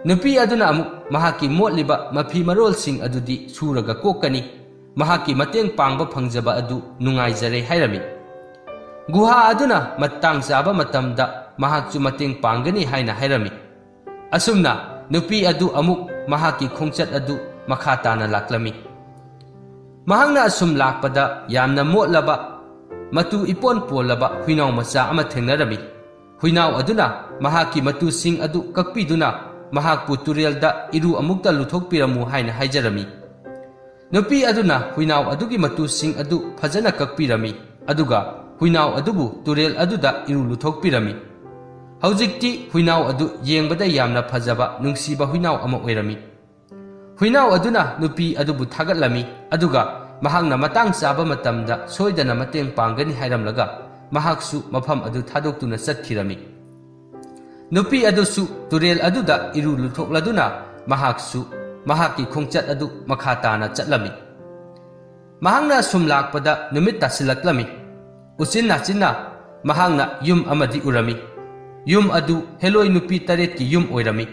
ꯅꯨꯄꯤ ꯑꯗꯨꯅ ꯑꯃꯨꯛ ꯃꯍꯥꯛꯀꯤ ꯃꯣꯠꯂꯤꯕ ꯃꯐꯤ ꯃꯔꯣꯜꯁꯤꯡ ꯑꯗꯨꯗꯤ ꯁꯨꯔꯒ ꯀꯣꯛꯀꯅꯤ, ꯃꯍꯥꯛꯀꯤ ꯃꯇꯦꯡ ꯄꯥꯡꯕ ꯐꯪꯖꯕ ꯑꯗꯨ ꯅꯨꯡꯉꯥꯏꯖꯔꯦ ꯍꯥꯏꯔꯝꯃꯤ꯫ ꯒꯨꯍꯥ ꯑꯗꯨꯅ ꯃꯇꯥꯡ ꯆꯥꯕ ꯃꯇꯝꯗ ꯃꯍꯥꯛꯁꯨ ꯃꯇꯦꯡ ꯄꯥꯡꯒꯅꯤ ꯍꯥꯏꯅ ꯍꯥꯏꯔꯝꯃꯤ꯫ ꯑꯁꯨꯝꯅ ꯅꯨꯄꯤ ꯑꯗꯨ ꯑꯃꯨꯛ ꯃꯍꯥꯛꯀꯤ ꯈꯣꯡꯆꯠ ꯑꯗꯨ ꯃꯈꯥ ꯇꯥꯅ ꯂꯥꯛꯂꯝꯃꯤ꯫ ꯃꯍꯥꯛꯅ ꯑꯁꯨꯝ ꯂꯥꯛꯄꯗ ꯌꯥꯝꯅ ꯃꯣꯠꯂꯕ, ꯃꯇꯨ ꯏꯄꯣꯟ ꯄꯣꯜꯂꯕ ꯍꯨꯏꯅꯥꯎ ꯃꯆꯥ ꯑꯃ ꯊꯦꯡꯅꯔꯝꯃꯤ꯫ ꯍꯨꯏꯅꯥꯎ ꯑꯗꯨꯅ ꯃꯍꯥꯛꯀꯤ ꯃꯇꯨꯁꯤꯡ ꯑꯗꯨ ꯀꯛꯄꯤꯗꯨꯅ ꯃꯍꯥꯛꯄꯨ ꯇꯨꯔꯦꯜꯗ ꯏꯔꯨ ꯑꯃꯨꯛꯇ ꯂꯨꯊꯣꯛꯄꯤꯔꯝꯃꯨ ꯍꯥꯏꯅ ꯍꯥꯏꯖꯔꯝꯃꯤ꯫ ꯅꯨꯄꯤ ꯑꯗꯨꯅ ꯍꯨꯏꯅꯥꯎ ꯑꯗꯨꯒꯤ ꯃꯇꯨꯁꯤꯡ ꯑꯗꯨ ꯐꯖꯅ ꯀꯛꯄꯤꯔꯝꯃꯤ, ꯑꯗꯨꯒ ꯍꯨꯏꯅꯥꯎ ꯑꯗꯨꯕꯨ ꯇꯨꯔꯦꯜ ꯑꯗꯨꯗ ꯏꯔꯨ ꯂꯨꯊꯣꯛꯄꯤꯔꯝꯃꯤ꯫ ꯍꯧꯖꯤꯛꯇꯤ ꯍꯨꯏꯅꯥꯎ ꯑꯗꯨ ꯌꯦꯡꯕꯗ ꯌꯥꯝꯅ ꯐꯖꯕ, ꯅꯨꯡꯁꯤꯕ ꯍꯨꯏꯅꯥꯎ ꯑꯃ ꯑꯣꯏꯔꯝꯃꯤ꯫ ꯍꯨꯏꯅꯥꯎ ꯑꯗꯨꯅ ꯅꯨꯄꯤ ꯑꯗꯨꯕꯨ ꯊꯥꯒꯠꯂꯝꯃꯤ, ꯑꯗꯨꯒ ꯃꯍꯥꯛꯅ ꯃꯇꯥꯡ ꯆꯥꯕ ꯃꯇꯝꯗ ꯁꯣꯏꯗꯅ ꯃꯇꯦꯡ ꯄꯥꯡꯒꯅꯤ ꯍꯥꯏꯔꯝꯂꯒ ꯃꯍꯥꯛꯁꯨ ꯃꯐꯝ ꯑꯗꯨ ꯊꯥꯗꯣꯛꯇꯨꯅ ꯆꯠꯈꯤꯔꯝꯃꯤ꯫ ꯅꯨꯄꯤ ꯑꯗꯨꯁꯨ ꯇꯨꯔꯦꯜ ꯑꯗꯨꯗ ꯏꯔꯨ ꯂꯨꯊꯣꯛꯂꯗꯨꯅ ꯃꯍꯥꯛꯁꯨ ꯃꯍꯥꯛꯀꯤ ꯈꯣꯡꯆꯠ ꯑꯗꯨ ꯃꯈꯥ ꯇꯥꯅ ꯆꯠꯂꯝꯃꯤ꯫ ꯃꯍꯥꯛꯅ ꯑꯁꯨꯝ ꯂꯥꯛꯄꯗ ꯅꯨꯃꯤꯠ ꯇꯥꯁꯤꯜꯂꯛꯂꯝꯃꯤ꯫ ꯎꯆꯤꯟ ꯅꯥꯆꯤꯟꯅ ꯃꯍꯥꯛꯅ ꯌꯨꯝ ꯑꯃꯗꯤ ꯎꯔꯝꯃꯤ꯫ ꯌꯨꯝ ꯑꯗꯨ ꯍꯦꯂꯣꯏ ꯅꯨꯄꯤ ꯇꯔꯦꯠꯀꯤ ꯌꯨꯝ ꯑꯣꯏꯔꯝꯃꯤ꯫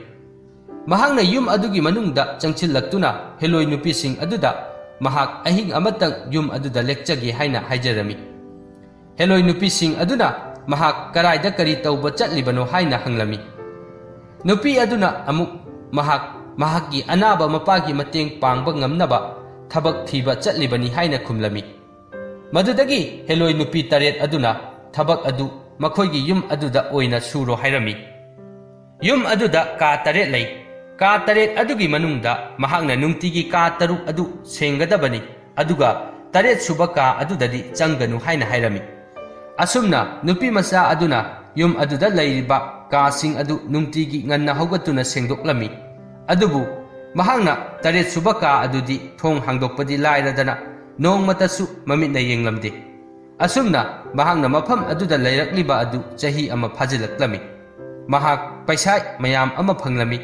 ꯃꯍꯥꯛꯅ ꯌꯨꯝ ꯑꯗꯨꯒꯤ ꯃꯅꯨꯡꯗ ꯆꯪꯁꯤꯜꯂꯛꯇꯨꯅ ꯍꯦꯂꯣꯏ ꯅꯨꯄꯤꯁꯤꯡ ꯑꯗꯨꯗ ꯃꯍꯥꯛ ꯑꯍꯤꯡ ꯑꯃꯇꯪ ꯌꯨꯝ ꯑꯗꯨꯗ ꯂꯦꯛꯆꯒꯦ ꯍꯥꯏꯅ ꯍꯥꯏꯖꯔꯝꯃꯤ꯫ ꯍꯦꯂꯣꯏ ꯅꯨꯄꯤꯁꯤꯡ ꯑꯗꯨꯅ ꯃꯍꯥꯛ ꯀꯔꯥꯏꯗ ꯀꯔꯤ ꯇꯧꯕ ꯆꯠꯂꯤꯕꯅꯣ ꯍꯥꯏꯅ ꯍꯪꯂꯝꯃꯤ꯫ ꯅꯨꯄꯤ ꯑꯗꯨꯅ ꯑꯃꯨꯛ ꯃꯍꯥꯛ ꯃꯍꯥꯛꯀꯤ ꯑꯅꯥꯕ ꯃꯄꯥꯒꯤ ꯃꯇꯦꯡ ꯄꯥꯡꯕ ꯉꯝꯅꯕ ꯊꯕꯛ ꯊꯤꯕ ꯆꯠꯂꯤꯕꯅꯤ ꯍꯥꯏꯅ ꯈꯨꯝꯂꯝꯃꯤ꯫ ꯃꯗꯨꯗꯒꯤ ꯍꯦꯂꯣꯏ ꯅꯨꯄꯤ ꯇꯔꯦꯠ ꯑꯗꯨꯅ ꯊꯕꯛ ꯑꯗꯨ ꯃꯈꯣꯏꯒꯤ ꯌꯨꯝ ꯑꯗꯨꯗ ꯑꯣꯏꯅ ꯁꯨꯔꯣ ꯍꯥꯏꯔꯝꯃꯤ꯫ ꯌꯨꯝ ꯑꯗꯨꯗ ꯀꯥ ꯇꯔꯦꯠ ꯂꯩ꯫ ꯀꯥ ꯇꯔꯦꯠ ꯑꯗꯨꯒꯤ ꯃꯅꯨꯡꯗ ꯃꯍꯥꯛꯅ ꯅꯨꯡꯇꯤꯒꯤ ꯀꯥ ꯇꯔꯨꯛ ꯑꯗꯨ ꯁꯦꯡꯒꯗꯕꯅꯤ, ꯑꯗꯨꯒ ꯇꯔꯦꯠ ꯁꯨꯕ ꯀꯥ ꯑꯗꯨꯗꯗꯤ ꯆꯪꯒꯅꯨ ꯍꯥꯏꯅ ꯍꯥꯏꯔꯝꯃꯤ꯫ ꯑꯁꯨꯝꯅ ꯅꯨꯄꯤ ꯃꯆꯥ ꯑꯗꯨꯅ ꯌꯨꯝ ꯑꯗꯨꯗ ꯂꯩꯔꯤꯕ ꯀꯥꯁꯤꯡ ꯑꯗꯨ ꯅꯨꯡꯇꯤꯒꯤ ꯉꯟꯅ ꯍꯧꯒꯠꯇꯨꯅ ꯁꯦꯡꯗꯣꯛꯂꯝꯃꯤ꯫ ꯑꯗꯨꯕꯨ ꯃꯍꯥꯛꯅ ꯇꯔꯦꯠ ꯁꯨꯕ ꯀꯥ ꯑꯗꯨꯗꯤ ꯊꯣꯡ ꯍꯥꯡꯗꯣꯛꯄꯗꯤ ꯂꯥꯏꯔꯗꯅ ꯅꯣꯡꯃꯇꯁꯨ ꯃꯃꯤꯠꯅ ꯌꯦꯡꯂꯝꯗꯦ꯫ ꯑꯁꯨꯝꯅ ꯃꯍꯥꯛꯅ ꯃꯐꯝ ꯑꯗꯨꯗ ꯂꯩꯔꯛꯂꯤꯕ ꯑꯗꯨ ꯆꯍꯤ ꯑꯃ ꯐꯥꯖꯤꯜꯂꯛꯂꯝꯃꯤ꯫ ꯃꯍꯥꯛ ꯄꯩꯁꯥ ꯃꯌꯥꯝ ꯑꯃ ꯐꯪꯂꯝꯃꯤ꯫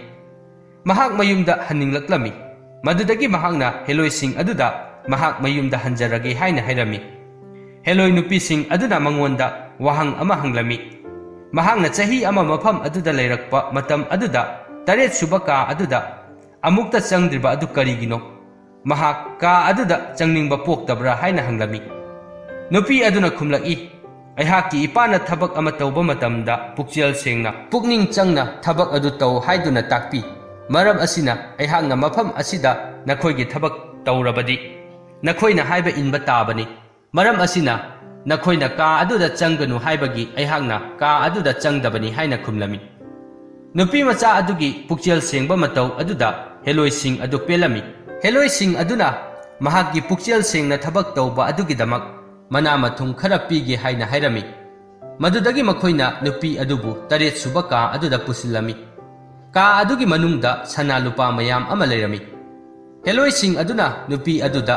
ꯃꯍꯥꯛ ꯃꯌꯨꯝꯗ ꯍꯟꯅꯤꯡꯂꯛꯂꯝꯃꯤ꯫ ꯃꯗꯨꯗꯒꯤ ꯃꯍꯥꯛꯅ ꯍꯦꯂꯣꯏꯁꯤꯡ ꯑꯗꯨꯗ ꯃꯍꯥꯛ ꯃꯌꯨꯝꯗ ꯍꯟꯖꯔꯒꯦ ꯍꯥꯏꯅ ꯍꯥꯏꯔꯝꯃꯤ꯫ ꯍꯦꯂꯣꯏ ꯅꯨꯄꯤꯁꯤꯡ ꯑꯗꯨꯅ ꯃꯉꯣꯟꯗ ꯋꯥꯍꯪ ꯑꯃ ꯍꯪꯂꯝꯃꯤ꯫ ꯃꯍꯥꯛꯅ ꯆꯍꯤ ꯑꯃ ꯃꯐꯝ ꯑꯗꯨꯗ ꯂꯩꯔꯛꯄ ꯃꯇꯝ ꯑꯗꯨꯗ ꯇꯔꯦꯠ ꯁꯨꯕ ꯀꯥ ꯑꯗꯨꯗ ꯑꯃꯨꯛꯇ ꯆꯪꯗ꯭ꯔꯤꯕ ꯑꯗꯨ ꯀꯔꯤꯒꯤꯅꯣ? ꯃꯍꯥꯛ ꯀꯥ ꯑꯗꯨꯗ ꯆꯪꯅꯤꯡꯕ ꯄꯣꯛꯇꯕ꯭ꯔꯥ ꯍꯥꯏꯅ ꯍꯪꯂꯝꯃꯤ꯫ ꯅꯨꯄꯤ ꯑꯗꯨꯅ ꯈꯨꯝꯂꯛꯏ, "ꯑꯩꯍꯥꯛꯀꯤ ꯏꯄꯥꯅ ꯊꯕꯛ ꯑꯃ ꯇꯧꯕ ꯃꯇꯝꯗ ꯄꯨꯛꯆꯦꯜ ꯁꯦꯡꯅ, ꯄꯨꯛꯅꯤꯡ ꯆꯪꯅ ꯊꯕꯛ ꯑꯗꯨ ꯇꯧ ꯍꯥꯏꯗꯨꯅ ꯇꯥꯛꯄꯤ꯫ ꯃꯔꯝ ꯑꯁꯤꯅ ꯑꯩꯍꯥꯛꯅ ꯃꯐꯝ ꯑꯁꯤꯗ ꯅꯈꯣꯏꯒꯤ ꯊꯕꯛ ꯇꯧꯔꯕꯗꯤ ꯅꯈꯣꯏꯅ ꯍꯥꯏꯕ ꯏꯟꯕ ꯇꯥꯕꯅꯤ꯫ ꯃꯔꯝ ꯑꯁꯤꯅ ꯅꯈꯣꯏꯅ ꯀꯥ ꯑꯗꯨꯗ ꯆꯪꯒꯅꯨ ꯍꯥꯏꯕꯒꯤ ꯑꯩꯍꯥꯛꯅ ꯀꯥ ꯑꯗꯨꯗ ꯆꯪꯗꯕꯅꯤ" ꯍꯥꯏꯅ ꯈꯨꯝꯂꯝꯃꯤ꯫ ꯅꯨꯄꯤ ꯃꯆꯥ ꯑꯗꯨꯒꯤ ꯄꯨꯛꯆꯦꯜ ꯁꯦꯡꯕ ꯃꯇꯧ ꯑꯗꯨꯗ ꯍꯦꯂꯣꯏꯁꯤꯡ ꯑꯗꯨ ꯄꯦꯜꯂꯝꯃꯤ꯫ ꯍꯦꯂꯣꯏꯁꯤꯡ ꯑꯗꯨꯅ ꯃꯍꯥꯛꯀꯤ ꯄꯨꯛꯆꯦꯜ ꯁꯦꯡꯅ ꯊꯕꯛ ꯇꯧꯕ ꯑꯗꯨꯒꯤꯗꯃꯛ ꯃꯅꯥ ꯃꯊꯨꯝ ꯈꯔ ꯄꯤꯒꯦ ꯍꯥꯏꯅ ꯍꯥꯏꯔꯝꯃꯤ꯫ ꯃꯗꯨꯗꯒꯤ ꯃꯈꯣꯏꯅ ꯅꯨꯄꯤ ꯑꯗꯨꯕꯨ ꯇꯔꯦꯠ ꯁꯨꯕ ꯀꯥ ꯑꯗꯨꯗ ꯄꯨꯁꯤꯜꯂꯝꯃꯤ꯫ ꯀꯥ ꯑꯗꯨꯒꯤ ꯃꯅꯨꯡꯗ ꯁꯅꯥ ꯂꯨꯄꯥ ꯃꯌꯥꯝ ꯑꯃ ꯂꯩꯔꯝꯃꯤ꯫ ꯍꯦꯂꯣꯏꯁꯤꯡ ꯑꯗꯨꯅ ꯅꯨꯄꯤ ꯑꯗꯨꯗ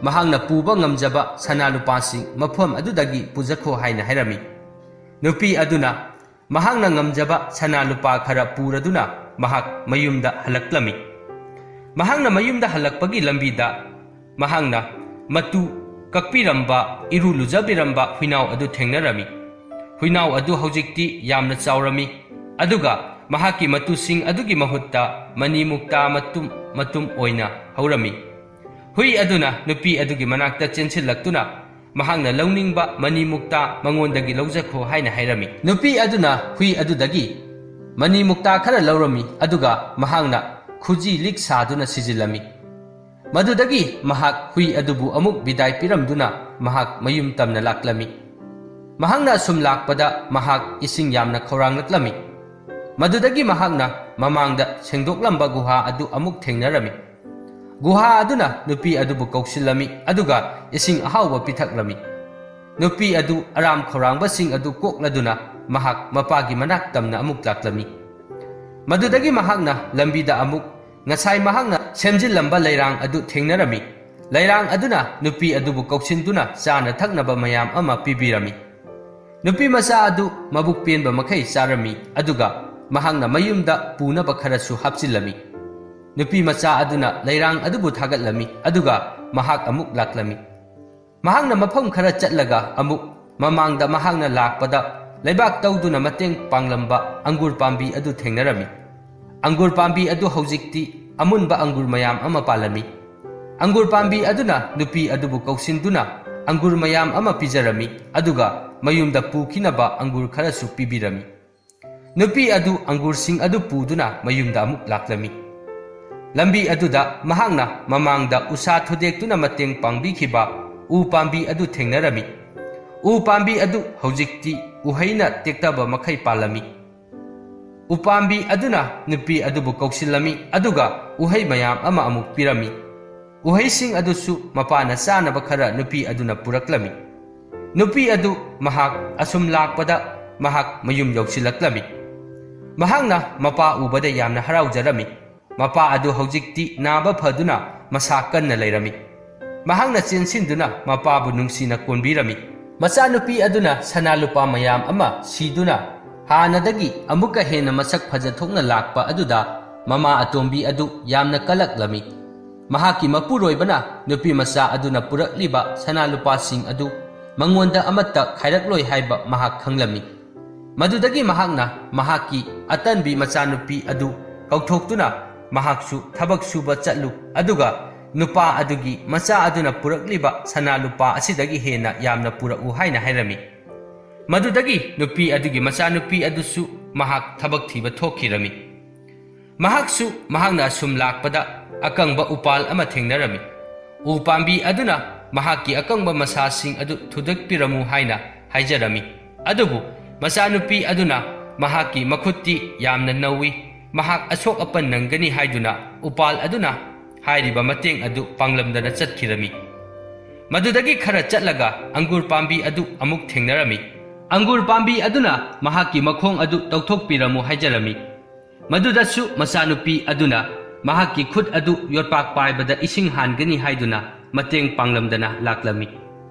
ꯃꯍꯥꯛꯅ ꯄꯨꯕ ꯉꯝꯖꯕ ꯁꯅꯥ ꯂꯨꯄꯥꯁꯤꯡ ꯃꯐꯝ ꯑꯗꯨꯗꯒꯤ ꯄꯨꯖꯈꯣ ꯍꯥꯏꯅ ꯍꯥꯏꯔꯝꯃꯤ꯫ ꯅꯨꯄꯤ ꯑꯗꯨꯅ ꯃꯍꯥꯛꯅ ꯉꯝꯖꯕ ꯁꯅꯥ ꯂꯨꯄꯥ ꯈꯔ ꯄꯨꯔꯗꯨꯅ ꯃꯍꯥꯛ ꯃꯌꯨꯝꯗ ꯍꯜꯂꯛꯂꯝꯃꯤ꯫ ꯃꯍꯥꯛꯅ ꯃꯌꯨꯝꯗ ꯍꯜꯂꯛꯄꯒꯤ ꯂꯝꯕꯤꯗ ꯃꯍꯥꯛꯅ ꯃꯇꯨ ꯀꯛꯄꯤꯔꯝꯕ, ꯏꯔꯨ ꯂꯨꯖꯕꯤꯔꯝꯕ ꯍꯨꯏꯅꯥꯎ ꯑꯗꯨ ꯊꯦꯡꯅꯔꯝꯃꯤ꯫ ꯍꯨꯏꯅꯥꯎ ꯑꯗꯨ ꯍꯧꯖꯤꯛꯇꯤ ꯌꯥꯝꯅ ꯆꯥꯎꯔꯝꯃꯤ, ꯑꯗꯨꯒ ꯃꯍꯥꯛꯀꯤ ꯃꯇꯨꯁꯤꯡ ꯑꯗꯨꯒꯤ ꯃꯍꯨꯠꯇ ꯃꯅꯤ ꯃꯨꯛꯇꯥ ꯃꯇꯨꯝ ꯃꯇꯨꯝ ꯑꯣꯏꯅ ꯍꯧꯔꯝꯃꯤ꯫ ꯍꯨꯏ ꯑꯗꯨꯅ ꯅꯨꯄꯤ ꯑꯗꯨꯒꯤ ꯃꯅꯥꯛꯇ ꯆꯦꯟꯁꯤꯜꯂꯛꯇꯨꯅ ꯃꯍꯥꯛꯅ ꯂꯧꯅꯤꯡꯕ ꯃꯅꯤ ꯃꯨꯛꯇꯥ ꯃꯉꯣꯟꯗꯒꯤ ꯂꯧꯖꯈꯣ ꯍꯥꯏꯅ ꯍꯥꯏꯔꯝꯃꯤ꯫ ꯅꯨꯄꯤ ꯑꯗꯨꯅ ꯍꯨꯏ ꯑꯗꯨꯗꯒꯤ ꯃꯅꯤ ꯃꯨꯛꯇꯥ ꯈꯔ ꯂꯧꯔꯝꯃꯤ, ꯑꯗꯨꯒ ꯃꯍꯥꯛꯅ ꯈꯨꯖꯤ ꯂꯤꯛ ꯁꯥꯗꯨꯅ ꯁꯤꯖꯤꯜꯂꯝꯃꯤ꯫ ꯃꯗꯨꯗꯒꯤ ꯃꯍꯥꯛ ꯍꯨꯏ ꯑꯗꯨꯕꯨ ꯑꯃꯨꯛ ꯕꯤꯗꯥꯏ ꯄꯤꯔꯝꯗꯨꯅ ꯃꯍꯥꯛ ꯃꯌꯨꯝ ꯇꯝꯅ ꯂꯥꯛꯂꯝꯃꯤ꯫ ꯃꯍꯥꯛꯅ ꯑꯁꯨꯝ ꯂꯥꯛꯄꯗ ꯃꯍꯥꯛ ꯏꯁꯤꯡ ꯌꯥꯝꯅ ꯈꯧꯔꯥꯡꯂꯛꯂꯝꯃꯤ꯫ ꯃꯗꯨꯗꯒꯤ ꯃꯍꯥꯛꯅ ꯃꯃꯥꯡꯗ ꯁꯦꯡꯗꯣꯛꯂꯝꯕ ꯒꯨꯍꯥ ꯑꯗꯨ ꯑꯃꯨꯛ ꯊꯦꯡꯅꯔꯝꯃꯤ꯫ ꯒꯨꯍꯥ ꯑꯗꯨꯅ ꯅꯨꯄꯤ ꯑꯗꯨꯕꯨ ꯀꯧꯁꯤꯜꯂꯝꯃꯤ, ꯑꯗꯨꯒ ꯏꯁꯤꯡ ꯑꯍꯥꯎꯕ ꯄꯤꯊꯛꯂꯝꯃꯤ꯫ ꯅꯨꯄꯤ ꯑꯗꯨ ꯑꯔꯥꯝ ꯈꯧꯔꯥꯡꯕꯁꯤꯡ ꯑꯗꯨ ꯀꯣꯛꯂꯗꯨꯅ ꯃꯍꯥꯛ ꯃꯄꯥꯒꯤ ꯃꯅꯥꯛ ꯇꯝꯅ ꯑꯃꯨꯛ ꯂꯥꯛꯂꯝꯃꯤ꯫ ꯃꯗꯨꯗꯒꯤ ꯃꯍꯥꯛꯅ ꯂꯝꯕꯤꯗ ꯑꯃꯨꯛ ꯉꯁꯥꯏ ꯃꯍꯥꯛꯅ ꯁꯦꯝꯖꯤꯜꯂꯝꯕ ꯂꯩꯔꯥꯡ ꯑꯗꯨ ꯊꯦꯡꯅꯔꯝꯃꯤ꯫ ꯂꯩꯔꯥꯡ ꯑꯗꯨꯅ ꯅꯨꯄꯤ ꯑꯗꯨꯕꯨ ꯀꯧꯁꯤꯟꯗꯨꯅ ꯆꯥꯅ ꯊꯛꯅꯕ ꯃꯌꯥꯝ ꯑꯃ ꯄꯤꯕꯤꯔꯝꯃꯤ꯫ ꯅꯨꯄꯤ ꯃꯆꯥ ꯑꯗꯨ ꯃꯕꯨꯛ ꯄꯦꯟꯕ ꯃꯈꯩ ꯆꯥꯔꯝꯃꯤ, ꯑꯗꯨꯒ ꯃꯍꯥꯛꯅ ꯃꯌꯨꯝꯗ ꯄꯨꯅꯕ ꯈꯔꯁꯨ ꯍꯥꯞꯆꯤꯜꯂꯝꯃꯤ꯫ ꯅꯨꯄꯤ ꯃꯆꯥ ꯑꯗꯨꯅ ꯂꯩꯔꯥꯡ ꯑꯗꯨꯕꯨ ꯊꯥꯒꯠꯂꯝꯃꯤ, ꯑꯗꯨꯒ ꯃꯍꯥꯛ ꯑꯃꯨꯛ ꯂꯥꯛꯂꯝꯃꯤ꯫ ꯃꯍꯥꯛꯅ ꯃꯐꯝ ꯈꯔ ꯆꯠꯂꯒ ꯑꯃꯨꯛ ꯃꯃꯥꯡꯗ ꯃꯍꯥꯛꯅ ꯂꯥꯛꯄꯗ ꯂꯩꯕꯥꯛ ꯇꯧꯗꯨꯅ ꯃꯇꯦꯡ ꯄꯥꯡꯂꯝꯕ ꯑꯪꯒꯨꯔ ꯄꯥꯝꯕꯤ ꯑꯗꯨ ꯊꯦꯡꯅꯔꯝꯃꯤ꯫ ꯑꯪꯒꯨꯔ ꯄꯥꯝꯕꯤ ꯑꯗꯨ ꯍꯧꯖꯤꯛꯇꯤ ꯑꯃꯨꯟꯕ ꯑꯪꯒꯨꯔ ꯃꯌꯥꯝ ꯑꯃ ꯄꯥꯜꯂꯝꯃꯤ꯫ ꯑꯪꯒꯨꯔ ꯄꯥꯝꯕꯤ ꯑꯗꯨꯅ ꯅꯨꯄꯤ ꯑꯗꯨꯕꯨ ꯀꯧꯁꯤꯟꯗꯨꯅ ꯑꯪꯒꯨꯔ ꯃꯌꯥꯝ ꯑꯃ ꯄꯤꯖꯔꯝꯃꯤ, ꯑꯗꯨꯒ ꯃꯌꯨꯝꯗ ꯄꯨꯈꯤꯅꯕ ꯑꯪꯒꯨꯔ ꯈꯔꯁꯨ ꯄꯤꯕꯤꯔꯝꯃꯤ꯫ ꯅꯨꯄꯤ ꯑꯗꯨ ꯑꯪꯒꯨꯔꯁꯤꯡ ꯑꯗꯨ ꯄꯨꯗꯨꯅ ꯃꯌꯨꯝꯗ ꯑꯃꯨꯛ ꯂꯥꯛꯂꯝꯃꯤ꯫ ꯂꯝꯕꯤ ꯑꯗꯨꯗ ꯃꯍꯥꯛꯅ ꯃꯃꯥꯡꯗ ꯎꯁꯥ ꯊꯨꯗꯦꯛꯇꯨꯅ ꯃꯇꯦꯡ ꯄꯥꯡꯕꯤꯈꯤꯕ ꯎ ꯄꯥꯝꯕꯤ ꯑꯗꯨ ꯊꯦꯡꯅꯔꯝꯃꯤ꯫ ꯎ ꯄꯥꯝꯕꯤ ꯑꯗꯨ ꯍꯧꯖꯤꯛꯇꯤ ꯎꯍꯩꯅ ꯇꯦꯛꯇꯕ ꯃꯈꯩ ꯄꯥꯜꯂꯝꯃꯤ꯫ ꯎꯄꯥꯝꯕꯤ ꯑꯗꯨꯅ ꯅꯨꯄꯤ ꯑꯗꯨꯕꯨ ꯀꯧꯁꯤꯜꯂꯝꯃꯤ, ꯑꯗꯨꯒ ꯎꯍꯩ ꯃꯌꯥꯝ ꯑꯃ ꯑꯃꯨꯛ ꯄꯤꯔꯝꯃꯤ꯫ ꯎꯍꯩꯁꯤꯡ ꯑꯗꯨꯁꯨ ꯃꯄꯥꯅ ꯆꯥꯅꯕ ꯈꯔ ꯅꯨꯄꯤ ꯑꯗꯨꯅ ꯄꯨꯔꯛꯂꯝꯃꯤ꯫ ꯅꯨꯄꯤ ꯑꯗꯨ ꯃꯍꯥꯛ ꯑꯁꯨꯝ ꯂꯥꯛꯄꯗ ꯃꯍꯥꯛ ꯃꯌꯨꯝ ꯌꯧꯁꯤꯜꯂꯛꯂꯝꯃꯤ꯫ ꯃꯍꯥꯛꯅ ꯃꯄꯥ ꯎꯕꯗ ꯌꯥꯝꯅ ꯍꯔꯥꯎꯖꯔꯝꯃꯤ꯫ ꯃꯄꯥ ꯑꯗꯨ ꯍꯧꯖꯤꯛꯇꯤ ꯅꯥꯕ ꯐꯗꯨꯅ ꯃꯁꯥ ꯀꯟꯅ ꯂꯩꯔꯝꯃꯤ꯫ ꯃꯍꯥꯛꯅ ꯆꯦꯟꯁꯤꯟꯗꯨꯅ ꯃꯄꯥꯕꯨ ꯅꯨꯡꯁꯤꯅ ꯀꯣꯟꯕꯤꯔꯝꯃꯤ꯫ ꯃꯆꯥꯅꯨꯄꯤ ꯑꯗꯨꯅ ꯁꯅꯥ ꯂꯨꯄꯥ ꯃꯌꯥꯝ ꯑꯃ ꯁꯤꯗꯨꯅ ꯍꯥꯟꯅꯗꯒꯤ ꯑꯃꯨꯛꯀ ꯍꯦꯟꯅ ꯃꯁꯛ ꯐꯖꯊꯣꯛꯅ ꯂꯥꯛꯄ ꯑꯗꯨꯗ ꯃꯃꯥ ꯑꯇꯣꯝꯕꯤ ꯑꯗꯨ ꯌꯥꯝꯅ ꯀꯂꯛꯂꯝꯃꯤ꯫ ꯃꯍꯥꯛꯀꯤ ꯃꯄꯨꯔꯣꯏꯕꯅ ꯅꯨꯄꯤ ꯃꯆꯥ ꯑꯗꯨꯅ ꯄꯨꯔꯛꯂꯤꯕ ꯁꯅꯥ ꯂꯨꯄꯥꯁꯤꯡ ꯑꯗꯨ ꯃꯉꯣꯟꯗ ꯑꯃꯠꯇ ꯈꯥꯏꯔꯛꯂꯣꯏ ꯍꯥꯏꯕ ꯃꯍꯥꯛ ꯈꯪꯂꯝꯃꯤ꯫ ꯃꯗꯨꯗꯒꯤ ꯃꯍꯥꯛꯅ ꯃꯍꯥꯛꯀꯤ ꯑꯇꯟꯕꯤ ꯃꯆꯥꯅꯨꯄꯤ ꯑꯗꯨ ꯀꯧꯊꯣꯛꯇꯨꯅ, "ꯃꯍꯥꯛꯁꯨ ꯊꯕꯛ ꯁꯨꯕ ꯆꯠꯂꯨ, ꯑꯗꯨꯒ ꯅꯨꯄꯥ ꯑꯗꯨꯒꯤ ꯃꯆꯥ ꯑꯗꯨꯅ ꯄꯨꯔꯛꯂꯤꯕ ꯁꯅꯥ ꯂꯨꯄꯥ ꯑꯁꯤꯗꯒꯤ ꯍꯦꯟꯅ ꯌꯥꯝꯅ ꯄꯨꯔꯛꯎ" ꯍꯥꯏꯅ ꯍꯥꯏꯔꯝꯃꯤ꯫ ꯃꯗꯨꯗꯒꯤ ꯅꯨꯄꯤ ꯑꯗꯨꯒꯤ ꯃꯆꯥꯅꯨꯄꯤ ꯑꯗꯨꯁꯨ ꯃꯍꯥꯛ ꯊꯕꯛ ꯊꯤꯕ ꯊꯣꯛꯈꯤꯔꯝꯃꯤ꯫ ꯃꯍꯥꯛꯁꯨ ꯃꯍꯥꯛꯅ ꯑꯁꯨꯝ ꯂꯥꯛꯄꯗ ꯑꯀꯪꯕ ꯎꯄꯥꯜ ꯑꯃ ꯊꯦꯡꯅꯔꯝꯃꯤ꯫ ꯎ ꯄꯥꯝꯕꯤ ꯑꯗꯨꯅ ꯃꯍꯥꯛꯀꯤ ꯑꯀꯪꯕ ꯃꯁꯥꯁꯤꯡ ꯑꯗꯨ ꯊꯨꯗꯦꯛꯄꯤꯔꯝꯃꯨ ꯍꯥꯏꯅ ꯍꯥꯏꯖꯔꯝꯃꯤ꯫ ꯑꯗꯨꯕꯨ ꯃꯆꯥꯅꯨꯄꯤ ꯑꯗꯨꯅ ꯃꯍꯥꯛꯀꯤ ꯃꯈꯨꯠꯇꯤ ꯌꯥꯝꯅ ꯅꯧꯏ, ꯃꯍꯥꯛ ꯑꯁꯣꯛ ꯑꯄꯟ ꯅꯪꯒꯅꯤ ꯍꯥꯏꯗꯨꯅ ꯎꯄꯥꯜ ꯑꯗꯨꯅ ꯍꯥꯏꯔꯤꯕ ꯃꯇꯦꯡ ꯑꯗꯨ ꯄꯥꯡꯂꯝꯗꯅ ꯆꯠꯈꯤꯔꯝꯃꯤ꯫ ꯃꯗꯨꯗꯒꯤ ꯈꯔ ꯆꯠꯂꯒ ꯑꯪꯒꯨꯔ ꯄꯥꯝꯕꯤ ꯑꯗꯨ ꯑꯃꯨꯛ ꯊꯦꯡꯅꯔꯝꯃꯤ꯫ ꯑꯪꯒꯨꯔ ꯄꯥꯝꯕꯤ ꯑꯗꯨꯅ ꯃꯍꯥꯛꯀꯤ ꯃꯈꯣꯡ ꯑꯗꯨ ꯇꯧꯊꯣꯛꯄꯤꯔꯝꯃꯨ ꯍꯥꯏꯖꯔꯝꯃꯤ꯫ ꯃꯗꯨꯗꯁꯨ ꯃꯆꯥꯅꯨꯄꯤ ꯑꯗꯨꯅ ꯃꯍꯥꯛꯀꯤ ꯈꯨꯠ ꯑꯗꯨ ꯌꯣꯠꯄꯥꯛ ꯄꯥꯏꯕꯗ ꯏꯁꯤꯡ ꯍꯥꯟꯒꯅꯤ ꯍꯥꯏꯗꯨꯅ ꯃꯇꯦꯡ ꯄꯥꯡꯂꯝꯗꯅ ꯂꯥꯛꯂꯝꯃꯤ꯫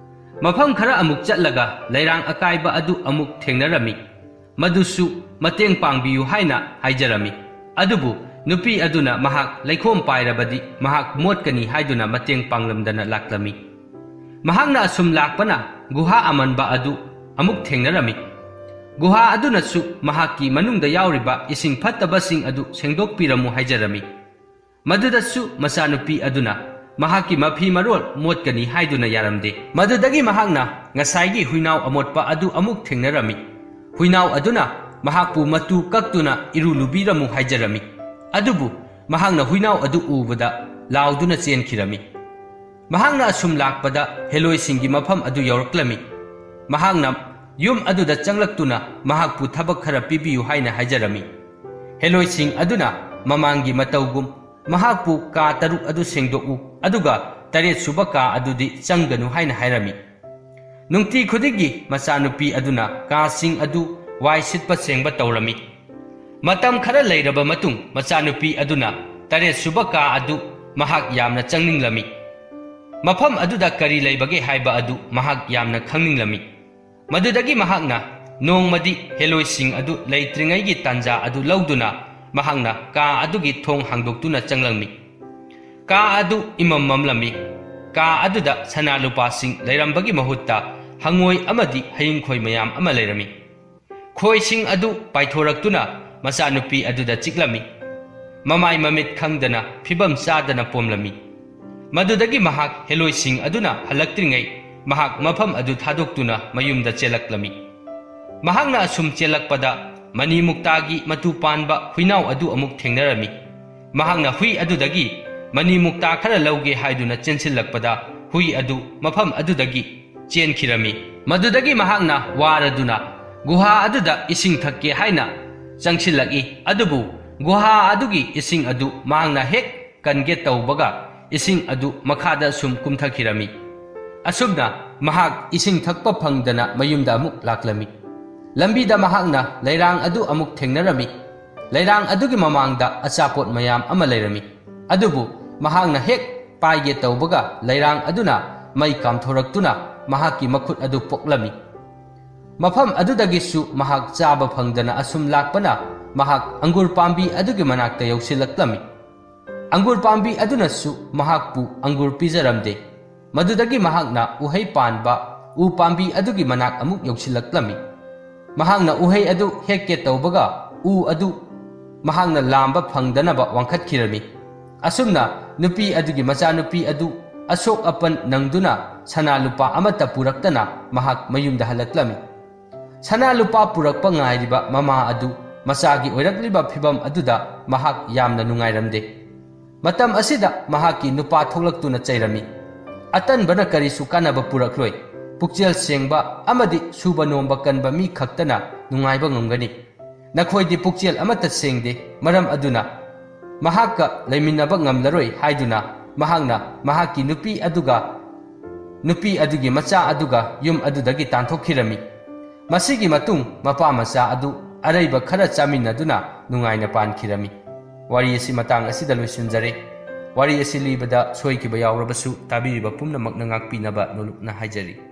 ꯃꯐꯝ ꯈꯔ ꯑꯃꯨꯛ ꯆꯠꯂꯒ ꯂꯩꯔꯥꯡ ꯑꯀꯥꯏꯕ ꯑꯗꯨ ꯑꯃꯨꯛ ꯊꯦꯡꯅꯔꯝꯃꯤ꯫ ꯃꯗꯨꯁꯨ ꯃꯇꯦꯡ ꯄꯥꯡꯕꯤꯌꯨ ꯍꯥꯏꯅ ꯍꯥꯏꯖꯔꯝꯃꯤ꯫ ꯑꯗꯨꯕꯨ ꯅꯨꯄꯤ ꯑꯗꯨꯅ ꯃꯍꯥꯛ ꯂꯩꯈꯣꯝ ꯄꯥꯏꯔꯕꯗꯤ ꯃꯍꯥꯛ ꯃꯣꯠꯀꯅꯤ ꯍꯥꯏꯗꯨꯅ ꯃꯇꯦꯡ ꯄꯥꯡꯂꯝꯗꯅ ꯂꯥꯛꯂꯝꯃꯤ꯫ ꯃꯍꯥꯛꯅ ꯑꯁꯨꯝ ꯂꯥꯛꯄꯅ ꯒꯨꯍꯥ ꯑꯃꯟꯕ ꯑꯗꯨ ꯑꯃꯨꯛ ꯊꯦꯡꯅꯔꯝꯃꯤ꯫ ꯒꯨꯍꯥ ꯑꯗꯨꯅꯁꯨ ꯃꯍꯥꯛꯀꯤ ꯃꯅꯨꯡꯗ ꯌꯥꯎꯔꯤꯕ ꯏꯁꯤꯡ ꯐꯠꯇꯕꯁꯤꯡ ꯑꯗꯨ ꯁꯦꯡꯗꯣꯛꯄꯤꯔꯝꯃꯨ ꯍꯥꯏꯖꯔꯝꯃꯤ꯫ ꯃꯗꯨꯗꯁꯨ ꯃꯆꯥꯅꯨꯄꯤ ꯑꯗꯨꯅ ꯃꯍꯥꯛꯀꯤ ꯃꯐꯤ ꯃꯔꯣꯜ ꯃꯣꯠꯀꯅꯤ ꯍꯥꯏꯗꯨꯅ ꯌꯥꯔꯝꯗꯦ꯫ ꯃꯗꯨꯗꯒꯤ ꯃꯍꯥꯛꯅ ꯉꯁꯥꯏꯒꯤ ꯍꯨꯏꯅꯥꯎ ꯑꯃꯣꯠꯄ ꯑꯗꯨ ꯑꯃꯨꯛ ꯊꯦꯡꯅꯔꯝꯃꯤ꯫ ꯍꯨꯏꯅꯥꯎ ꯑꯗꯨꯅ ꯃꯍꯥꯛꯄꯨ ꯃꯇꯨ ꯀꯛꯇꯨꯅ ꯏꯔꯨ ꯂꯨꯕꯤꯔꯝꯃꯨ ꯍꯥꯏꯖꯔꯝꯃꯤ꯫ ꯑꯗꯨꯕꯨ ꯃꯍꯥꯛꯅ ꯍꯨꯏꯅꯥꯎ ꯑꯗꯨ ꯎꯕꯗ ꯂꯥꯎꯗꯨꯅ ꯆꯦꯟꯈꯤꯔꯝꯃꯤ꯫ ꯃꯍꯥꯛꯅ ꯑꯁꯨꯝ ꯂꯥꯛꯄꯗ ꯍꯦꯂꯣꯏꯁꯤꯡꯒꯤ ꯃꯐꯝ ꯑꯗꯨ ꯌꯧꯔꯛꯂꯝꯃꯤ꯫ ꯃꯍꯥꯛꯅ ꯌꯨꯝ ꯑꯗꯨꯗ ꯆꯪꯂꯛꯇꯨꯅ ꯃꯍꯥꯛꯄꯨ ꯊꯕꯛ ꯈꯔ ꯄꯤꯕꯤꯌꯨ ꯍꯥꯏꯅ ꯍꯥꯏꯖꯔꯝꯃꯤ꯫ ꯍꯦꯂꯣꯏꯁꯤꯡ ꯑꯗꯨꯅ ꯃꯃꯥꯡꯒꯤ ꯃꯇꯧꯒꯨꯝ ꯃꯍꯥꯛꯄꯨ ꯀꯥ ꯇꯔꯨꯛ ꯑꯗꯨ ꯁꯦꯡꯗꯣꯛꯎ, ꯑꯗꯨꯒ ꯇꯔꯦꯠ ꯁꯨꯕ ꯀꯥ ꯑꯗꯨꯗꯤ ꯆꯪꯒꯅꯨ ꯍꯥꯏꯅ ꯍꯥꯏꯔꯝꯃꯤ꯫ ꯅꯨꯡꯇꯤ ꯈꯨꯗꯤꯡꯒꯤ ꯃꯆꯥꯅꯨꯄꯤ ꯑꯗꯨꯅ ꯀꯥꯁꯤꯡ ꯑꯗꯨ ꯋꯥꯏ ꯁꯤꯠꯄ ꯁꯦꯡꯕ ꯇꯧꯔꯝꯃꯤ꯫ ꯃꯇꯝ ꯈꯔ ꯂꯩꯔꯕ ꯃꯇꯨꯡ ꯃꯆꯥꯅꯨꯄꯤ ꯑꯗꯨꯅ ꯇꯔꯦꯠ ꯁꯨꯕ ꯀꯥ ꯑꯗꯨ ꯃꯍꯥꯛ ꯌꯥꯝꯅ ꯆꯪꯅꯤꯡꯂꯝꯃꯤ꯫ ꯃꯐꯝ ꯑꯗꯨꯗ ꯀꯔꯤ ꯂꯩꯕꯒꯦ ꯍꯥꯏꯕ ꯑꯗꯨ ꯃꯍꯥꯛ ꯌꯥꯝꯅ ꯈꯪꯅꯤꯡꯂꯝꯃꯤ꯫ ꯃꯗꯨꯗꯒꯤ ꯃꯍꯥꯛꯅ ꯅꯣꯡꯃꯗꯤ ꯍꯦꯂꯣꯏꯁꯤꯡ ꯑꯗꯨ ꯂꯩꯇ꯭ꯔꯤꯉꯩꯒꯤ ꯇꯥꯟꯖꯥ ꯑꯗꯨ ꯂꯧꯗꯨꯅ ꯃꯍꯥꯛꯅ ꯀꯥ ꯑꯗꯨꯒꯤ ꯊꯣꯡ ꯍꯥꯡꯗꯣꯛꯇꯨꯅ ꯆꯪꯂꯝꯃꯤ꯫ ꯀꯥ ꯑꯗꯨ ꯏꯃꯝ ꯃꯝꯂꯝꯃꯤ꯫ ꯀꯥ ꯑꯗꯨꯗ ꯁꯅꯥ ꯂꯨꯄꯥꯁꯤꯡ ꯂꯩꯔꯝꯕꯒꯤ ꯃꯍꯨꯠꯇ ꯍꯪꯉꯣꯏ ꯑꯃꯗꯤ ꯍꯌꯤꯡꯈꯣꯏ ꯃꯌꯥꯝ ꯑꯃ ꯂꯩꯔꯝꯃꯤ꯫ ꯈꯣꯏꯁꯤꯡ ꯑꯗꯨ ꯄꯥꯏꯊꯣꯔꯛꯇꯨꯅ ꯃꯆꯥꯅꯨꯄꯤ ꯑꯗꯨꯗ ꯆꯤꯛꯂꯝꯃꯤ꯫ ꯃꯃꯥꯏ ꯃꯃꯤꯠ ꯈꯪꯗꯅ ꯐꯤꯕꯝ ꯆꯥꯗꯅ ꯄꯣꯝꯂꯝꯃꯤ꯫ ꯃꯗꯨꯗꯒꯤ ꯃꯍꯥꯛ ꯍꯦꯂꯣꯏꯁꯤꯡ ꯑꯗꯨꯅ ꯍꯜꯂꯛꯇ꯭ꯔꯤꯉꯩ ꯃꯍꯥꯛ ꯃꯐꯝ ꯑꯗꯨ ꯊꯥꯗꯣꯛꯇꯨꯅ ꯃꯌꯨꯝꯗ ꯆꯦꯜꯂꯛꯂꯝꯃꯤ꯫ ꯃꯍꯥꯛꯅ ꯑꯁꯨꯝ ꯆꯦꯜꯂꯛꯄꯗ ꯃꯅꯤ ꯃꯨꯛꯇꯥꯒꯤ ꯃꯇꯨ ꯄꯥꯟꯕ ꯍꯨꯏꯅꯥꯎ ꯑꯗꯨ ꯑꯃꯨꯛ ꯊꯦꯡꯅꯔꯝꯃꯤ꯫ ꯃꯍꯥꯛꯅ ꯍꯨꯏ ꯑꯗꯨꯗꯒꯤ ꯃꯅꯤ ꯃꯨꯛꯇꯥ ꯈꯔ ꯂꯧꯒꯦ ꯍꯥꯏꯗꯨꯅ ꯆꯦꯟꯁꯤꯜꯂꯛꯄꯗ ꯍꯨꯏ ꯑꯗꯨ ꯃꯐꯝ ꯑꯗꯨꯗꯒꯤ ꯆꯦꯟꯈꯤꯔꯝꯃꯤ꯫ ꯃꯗꯨꯗꯒꯤ ꯃꯍꯥꯛꯅ ꯋꯥꯔꯗꯨꯅ ꯒꯨꯍꯥ ꯑꯗꯨꯗ ꯏꯁꯤꯡ ꯊꯛꯀꯦ ꯍꯥꯏꯅ ꯆꯪꯁꯤꯜꯂꯛꯏ꯫ ꯑꯗꯨꯕꯨ ꯒꯨꯍꯥ ꯑꯗꯨꯒꯤ ꯏꯁꯤꯡ ꯑꯗꯨ ꯃꯍꯥꯛꯅ ꯍꯦꯛ ꯀꯟꯒꯦ ꯇꯧꯕꯒ ꯏꯁꯤꯡ ꯑꯗꯨ ꯃꯈꯥꯗ ꯁꯨꯝ ꯀꯨꯝꯊꯈꯤꯔꯝꯃꯤ꯫ ꯑꯁꯨꯝꯅ ꯃꯍꯥꯛ ꯏꯁꯤꯡ ꯊꯛꯄ ꯐꯪꯗꯅ ꯃꯌꯨꯝꯗ ꯑꯃꯨꯛ ꯂꯥꯛꯂꯝꯃꯤ꯫ ꯂꯝꯕꯤꯗ ꯃꯍꯥꯛꯅ ꯂꯩꯔꯥꯡ ꯑꯗꯨ ꯑꯃꯨꯛ ꯊꯦꯡꯅꯔꯝꯃꯤ꯫ ꯂꯩꯔꯥꯡ ꯑꯗꯨꯒꯤ ꯃꯃꯥꯡꯗ ꯑꯆꯥꯄꯣꯠ ꯃꯌꯥꯝ ꯑꯃ ꯂꯩꯔꯝꯃꯤ꯫ ꯑꯗꯨꯕꯨ ꯃꯍꯥꯛꯅ ꯍꯦꯛ ꯄꯥꯏꯒꯦ ꯇꯧꯕꯒ ꯂꯩꯔꯥꯡ ꯑꯗꯨꯅ ꯃꯩ ꯀꯥꯝꯊꯣꯔꯛꯇꯨꯅ ꯃꯍꯥꯛꯀꯤ ꯃꯈꯨꯠ ꯑꯗꯨ ꯄꯣꯛꯂꯝꯃꯤ꯫ ꯃꯐꯝ ꯑꯗꯨꯗꯒꯤꯁꯨ ꯃꯍꯥꯛ ꯆꯥꯕ ꯐꯪꯗꯅ ꯑꯁꯨꯝ ꯂꯥꯛꯄꯅ ꯃꯍꯥꯛ ꯑꯪꯒꯨꯔ ꯄꯥꯝꯕꯤ ꯑꯗꯨꯒꯤ ꯃꯅꯥꯛꯇ ꯌꯧꯁꯤꯜꯂꯛꯂꯝꯃꯤ꯫ ꯑꯪꯒꯨꯔ ꯄꯥꯝꯕꯤ ꯑꯗꯨꯅꯁꯨ ꯃꯍꯥꯛꯄꯨ ꯑꯪꯒꯨꯔ ꯄꯤꯖꯔꯝꯗꯦ꯫ ꯃꯗꯨꯗꯒꯤ ꯃꯍꯥꯛꯅ ꯎꯍꯩ ꯄꯥꯟꯕ ꯎ ꯄꯥꯝꯕꯤ ꯑꯗꯨꯒꯤ ꯃꯅꯥꯛ ꯑꯃꯨꯛ ꯌꯧꯁꯤꯜꯂꯛꯂꯝꯃꯤ꯫ ꯃꯍꯥꯛꯅ ꯎꯍꯩ ꯑꯗꯨ ꯍꯦꯛꯀꯦ ꯇꯧꯕꯒ ꯎ ꯑꯗꯨ ꯃꯍꯥꯛꯅ ꯂꯥꯝꯕ ꯐꯪꯗꯅꯕ ꯋꯥꯡꯈꯠꯈꯤꯔꯝꯃꯤ꯫ ꯑꯁꯨꯝꯅ ꯅꯨꯄꯤ ꯑꯗꯨꯒꯤ ꯃꯆꯥꯅꯨꯄꯤ ꯑꯗꯨ ꯑꯁꯣꯛ ꯑꯄꯟ ꯅꯪꯗꯨꯅ ꯁꯅꯥ ꯂꯨꯄꯥ ꯑꯃꯠꯇ ꯄꯨꯔꯛꯇꯅ ꯃꯍꯥꯛ ꯃꯌꯨꯝꯗ ꯍꯜꯂꯛꯂꯝꯃꯤ꯫ ꯁꯅꯥ ꯂꯨꯄꯥ ꯄꯨꯔꯛꯄ ꯉꯥꯏꯔꯤꯕ ꯃꯃꯥ ꯑꯗꯨ ꯃꯆꯥꯒꯤ ꯑꯣꯏꯔꯛꯂꯤꯕ ꯐꯤꯚꯝ ꯑꯗꯨꯗ ꯃꯍꯥꯛ ꯌꯥꯝꯅ ꯅꯨꯡꯉꯥꯏꯔꯝꯗꯦ꯫ ꯃꯇꯝ ꯑꯁꯤꯗ ꯃꯍꯥꯛꯀꯤ ꯅꯨꯄꯥ ꯊꯣꯛꯂꯛꯇꯨꯅ ꯆꯩꯔꯝꯃꯤ, "ꯑꯇꯟꯕꯅ ꯀꯔꯤꯁꯨ ꯀꯥꯟꯅꯕ ꯄꯨꯔꯛꯂꯣꯏ꯫ ꯄꯨꯛꯆꯦꯜ ꯁꯦꯡꯕ ꯑꯃꯗꯤ ꯁꯨꯕ ꯅꯣꯝꯕ ꯀꯟꯕ ꯃꯤ ꯈꯛꯇꯅ ꯅꯨꯡꯉꯥꯏꯕ ꯉꯝꯒꯅꯤ꯫ ꯅꯈꯣꯏꯗꯤ ꯄꯨꯛꯆꯦꯜ ꯑꯃꯠꯇ ꯁꯦꯡꯗꯦ꯫ ꯃꯔꯝ ꯑꯗꯨꯅ ꯃꯍꯥꯛꯀ ꯂꯩꯃꯤꯟꯅꯕ ꯉꯝꯂꯔꯣꯏ" ꯍꯥꯏꯗꯨꯅ ꯃꯍꯥꯛꯅ ꯃꯍꯥꯛꯀꯤ ꯅꯨꯄꯤ ꯑꯗꯨꯒ ꯅꯨꯄꯤ ꯑꯗꯨꯒꯤ ꯃꯆꯥ ꯑꯗꯨꯒ ꯌꯨꯝ ꯑꯗꯨꯗꯒꯤ ꯇꯥꯟꯊꯣꯛꯈꯤꯔꯝꯃꯤ꯫ ꯃꯁꯤꯒꯤ ꯃꯇꯨꯡ ꯃꯄꯥ ꯃꯆꯥ ꯑꯗꯨ ꯑꯔꯩꯕ ꯈꯔ ꯆꯥꯃꯤꯟꯅꯗꯨꯅ ꯅꯨꯡꯉꯥꯏꯅ ꯄꯥꯟꯈꯤꯔꯝꯃꯤ꯫ ꯋꯥꯔꯤ ꯑꯁꯤ ꯃꯇꯥꯡ ꯑꯁꯤꯗ ꯂꯣꯏꯁꯤꯟꯖꯔꯦ꯫ ꯋꯥꯔꯤ ꯑꯁꯤ ꯂꯤꯕꯗ ꯁꯣꯏꯈꯤꯕ ꯌꯥꯎꯔꯕꯁꯨ ꯇꯥꯕꯤꯔꯤꯕ ꯄꯨꯝꯅꯃꯛꯅ ꯉꯥꯛꯄꯤꯅꯕ ꯅꯣꯂꯨꯛꯅ ꯍꯥꯏꯖꯔꯤ꯫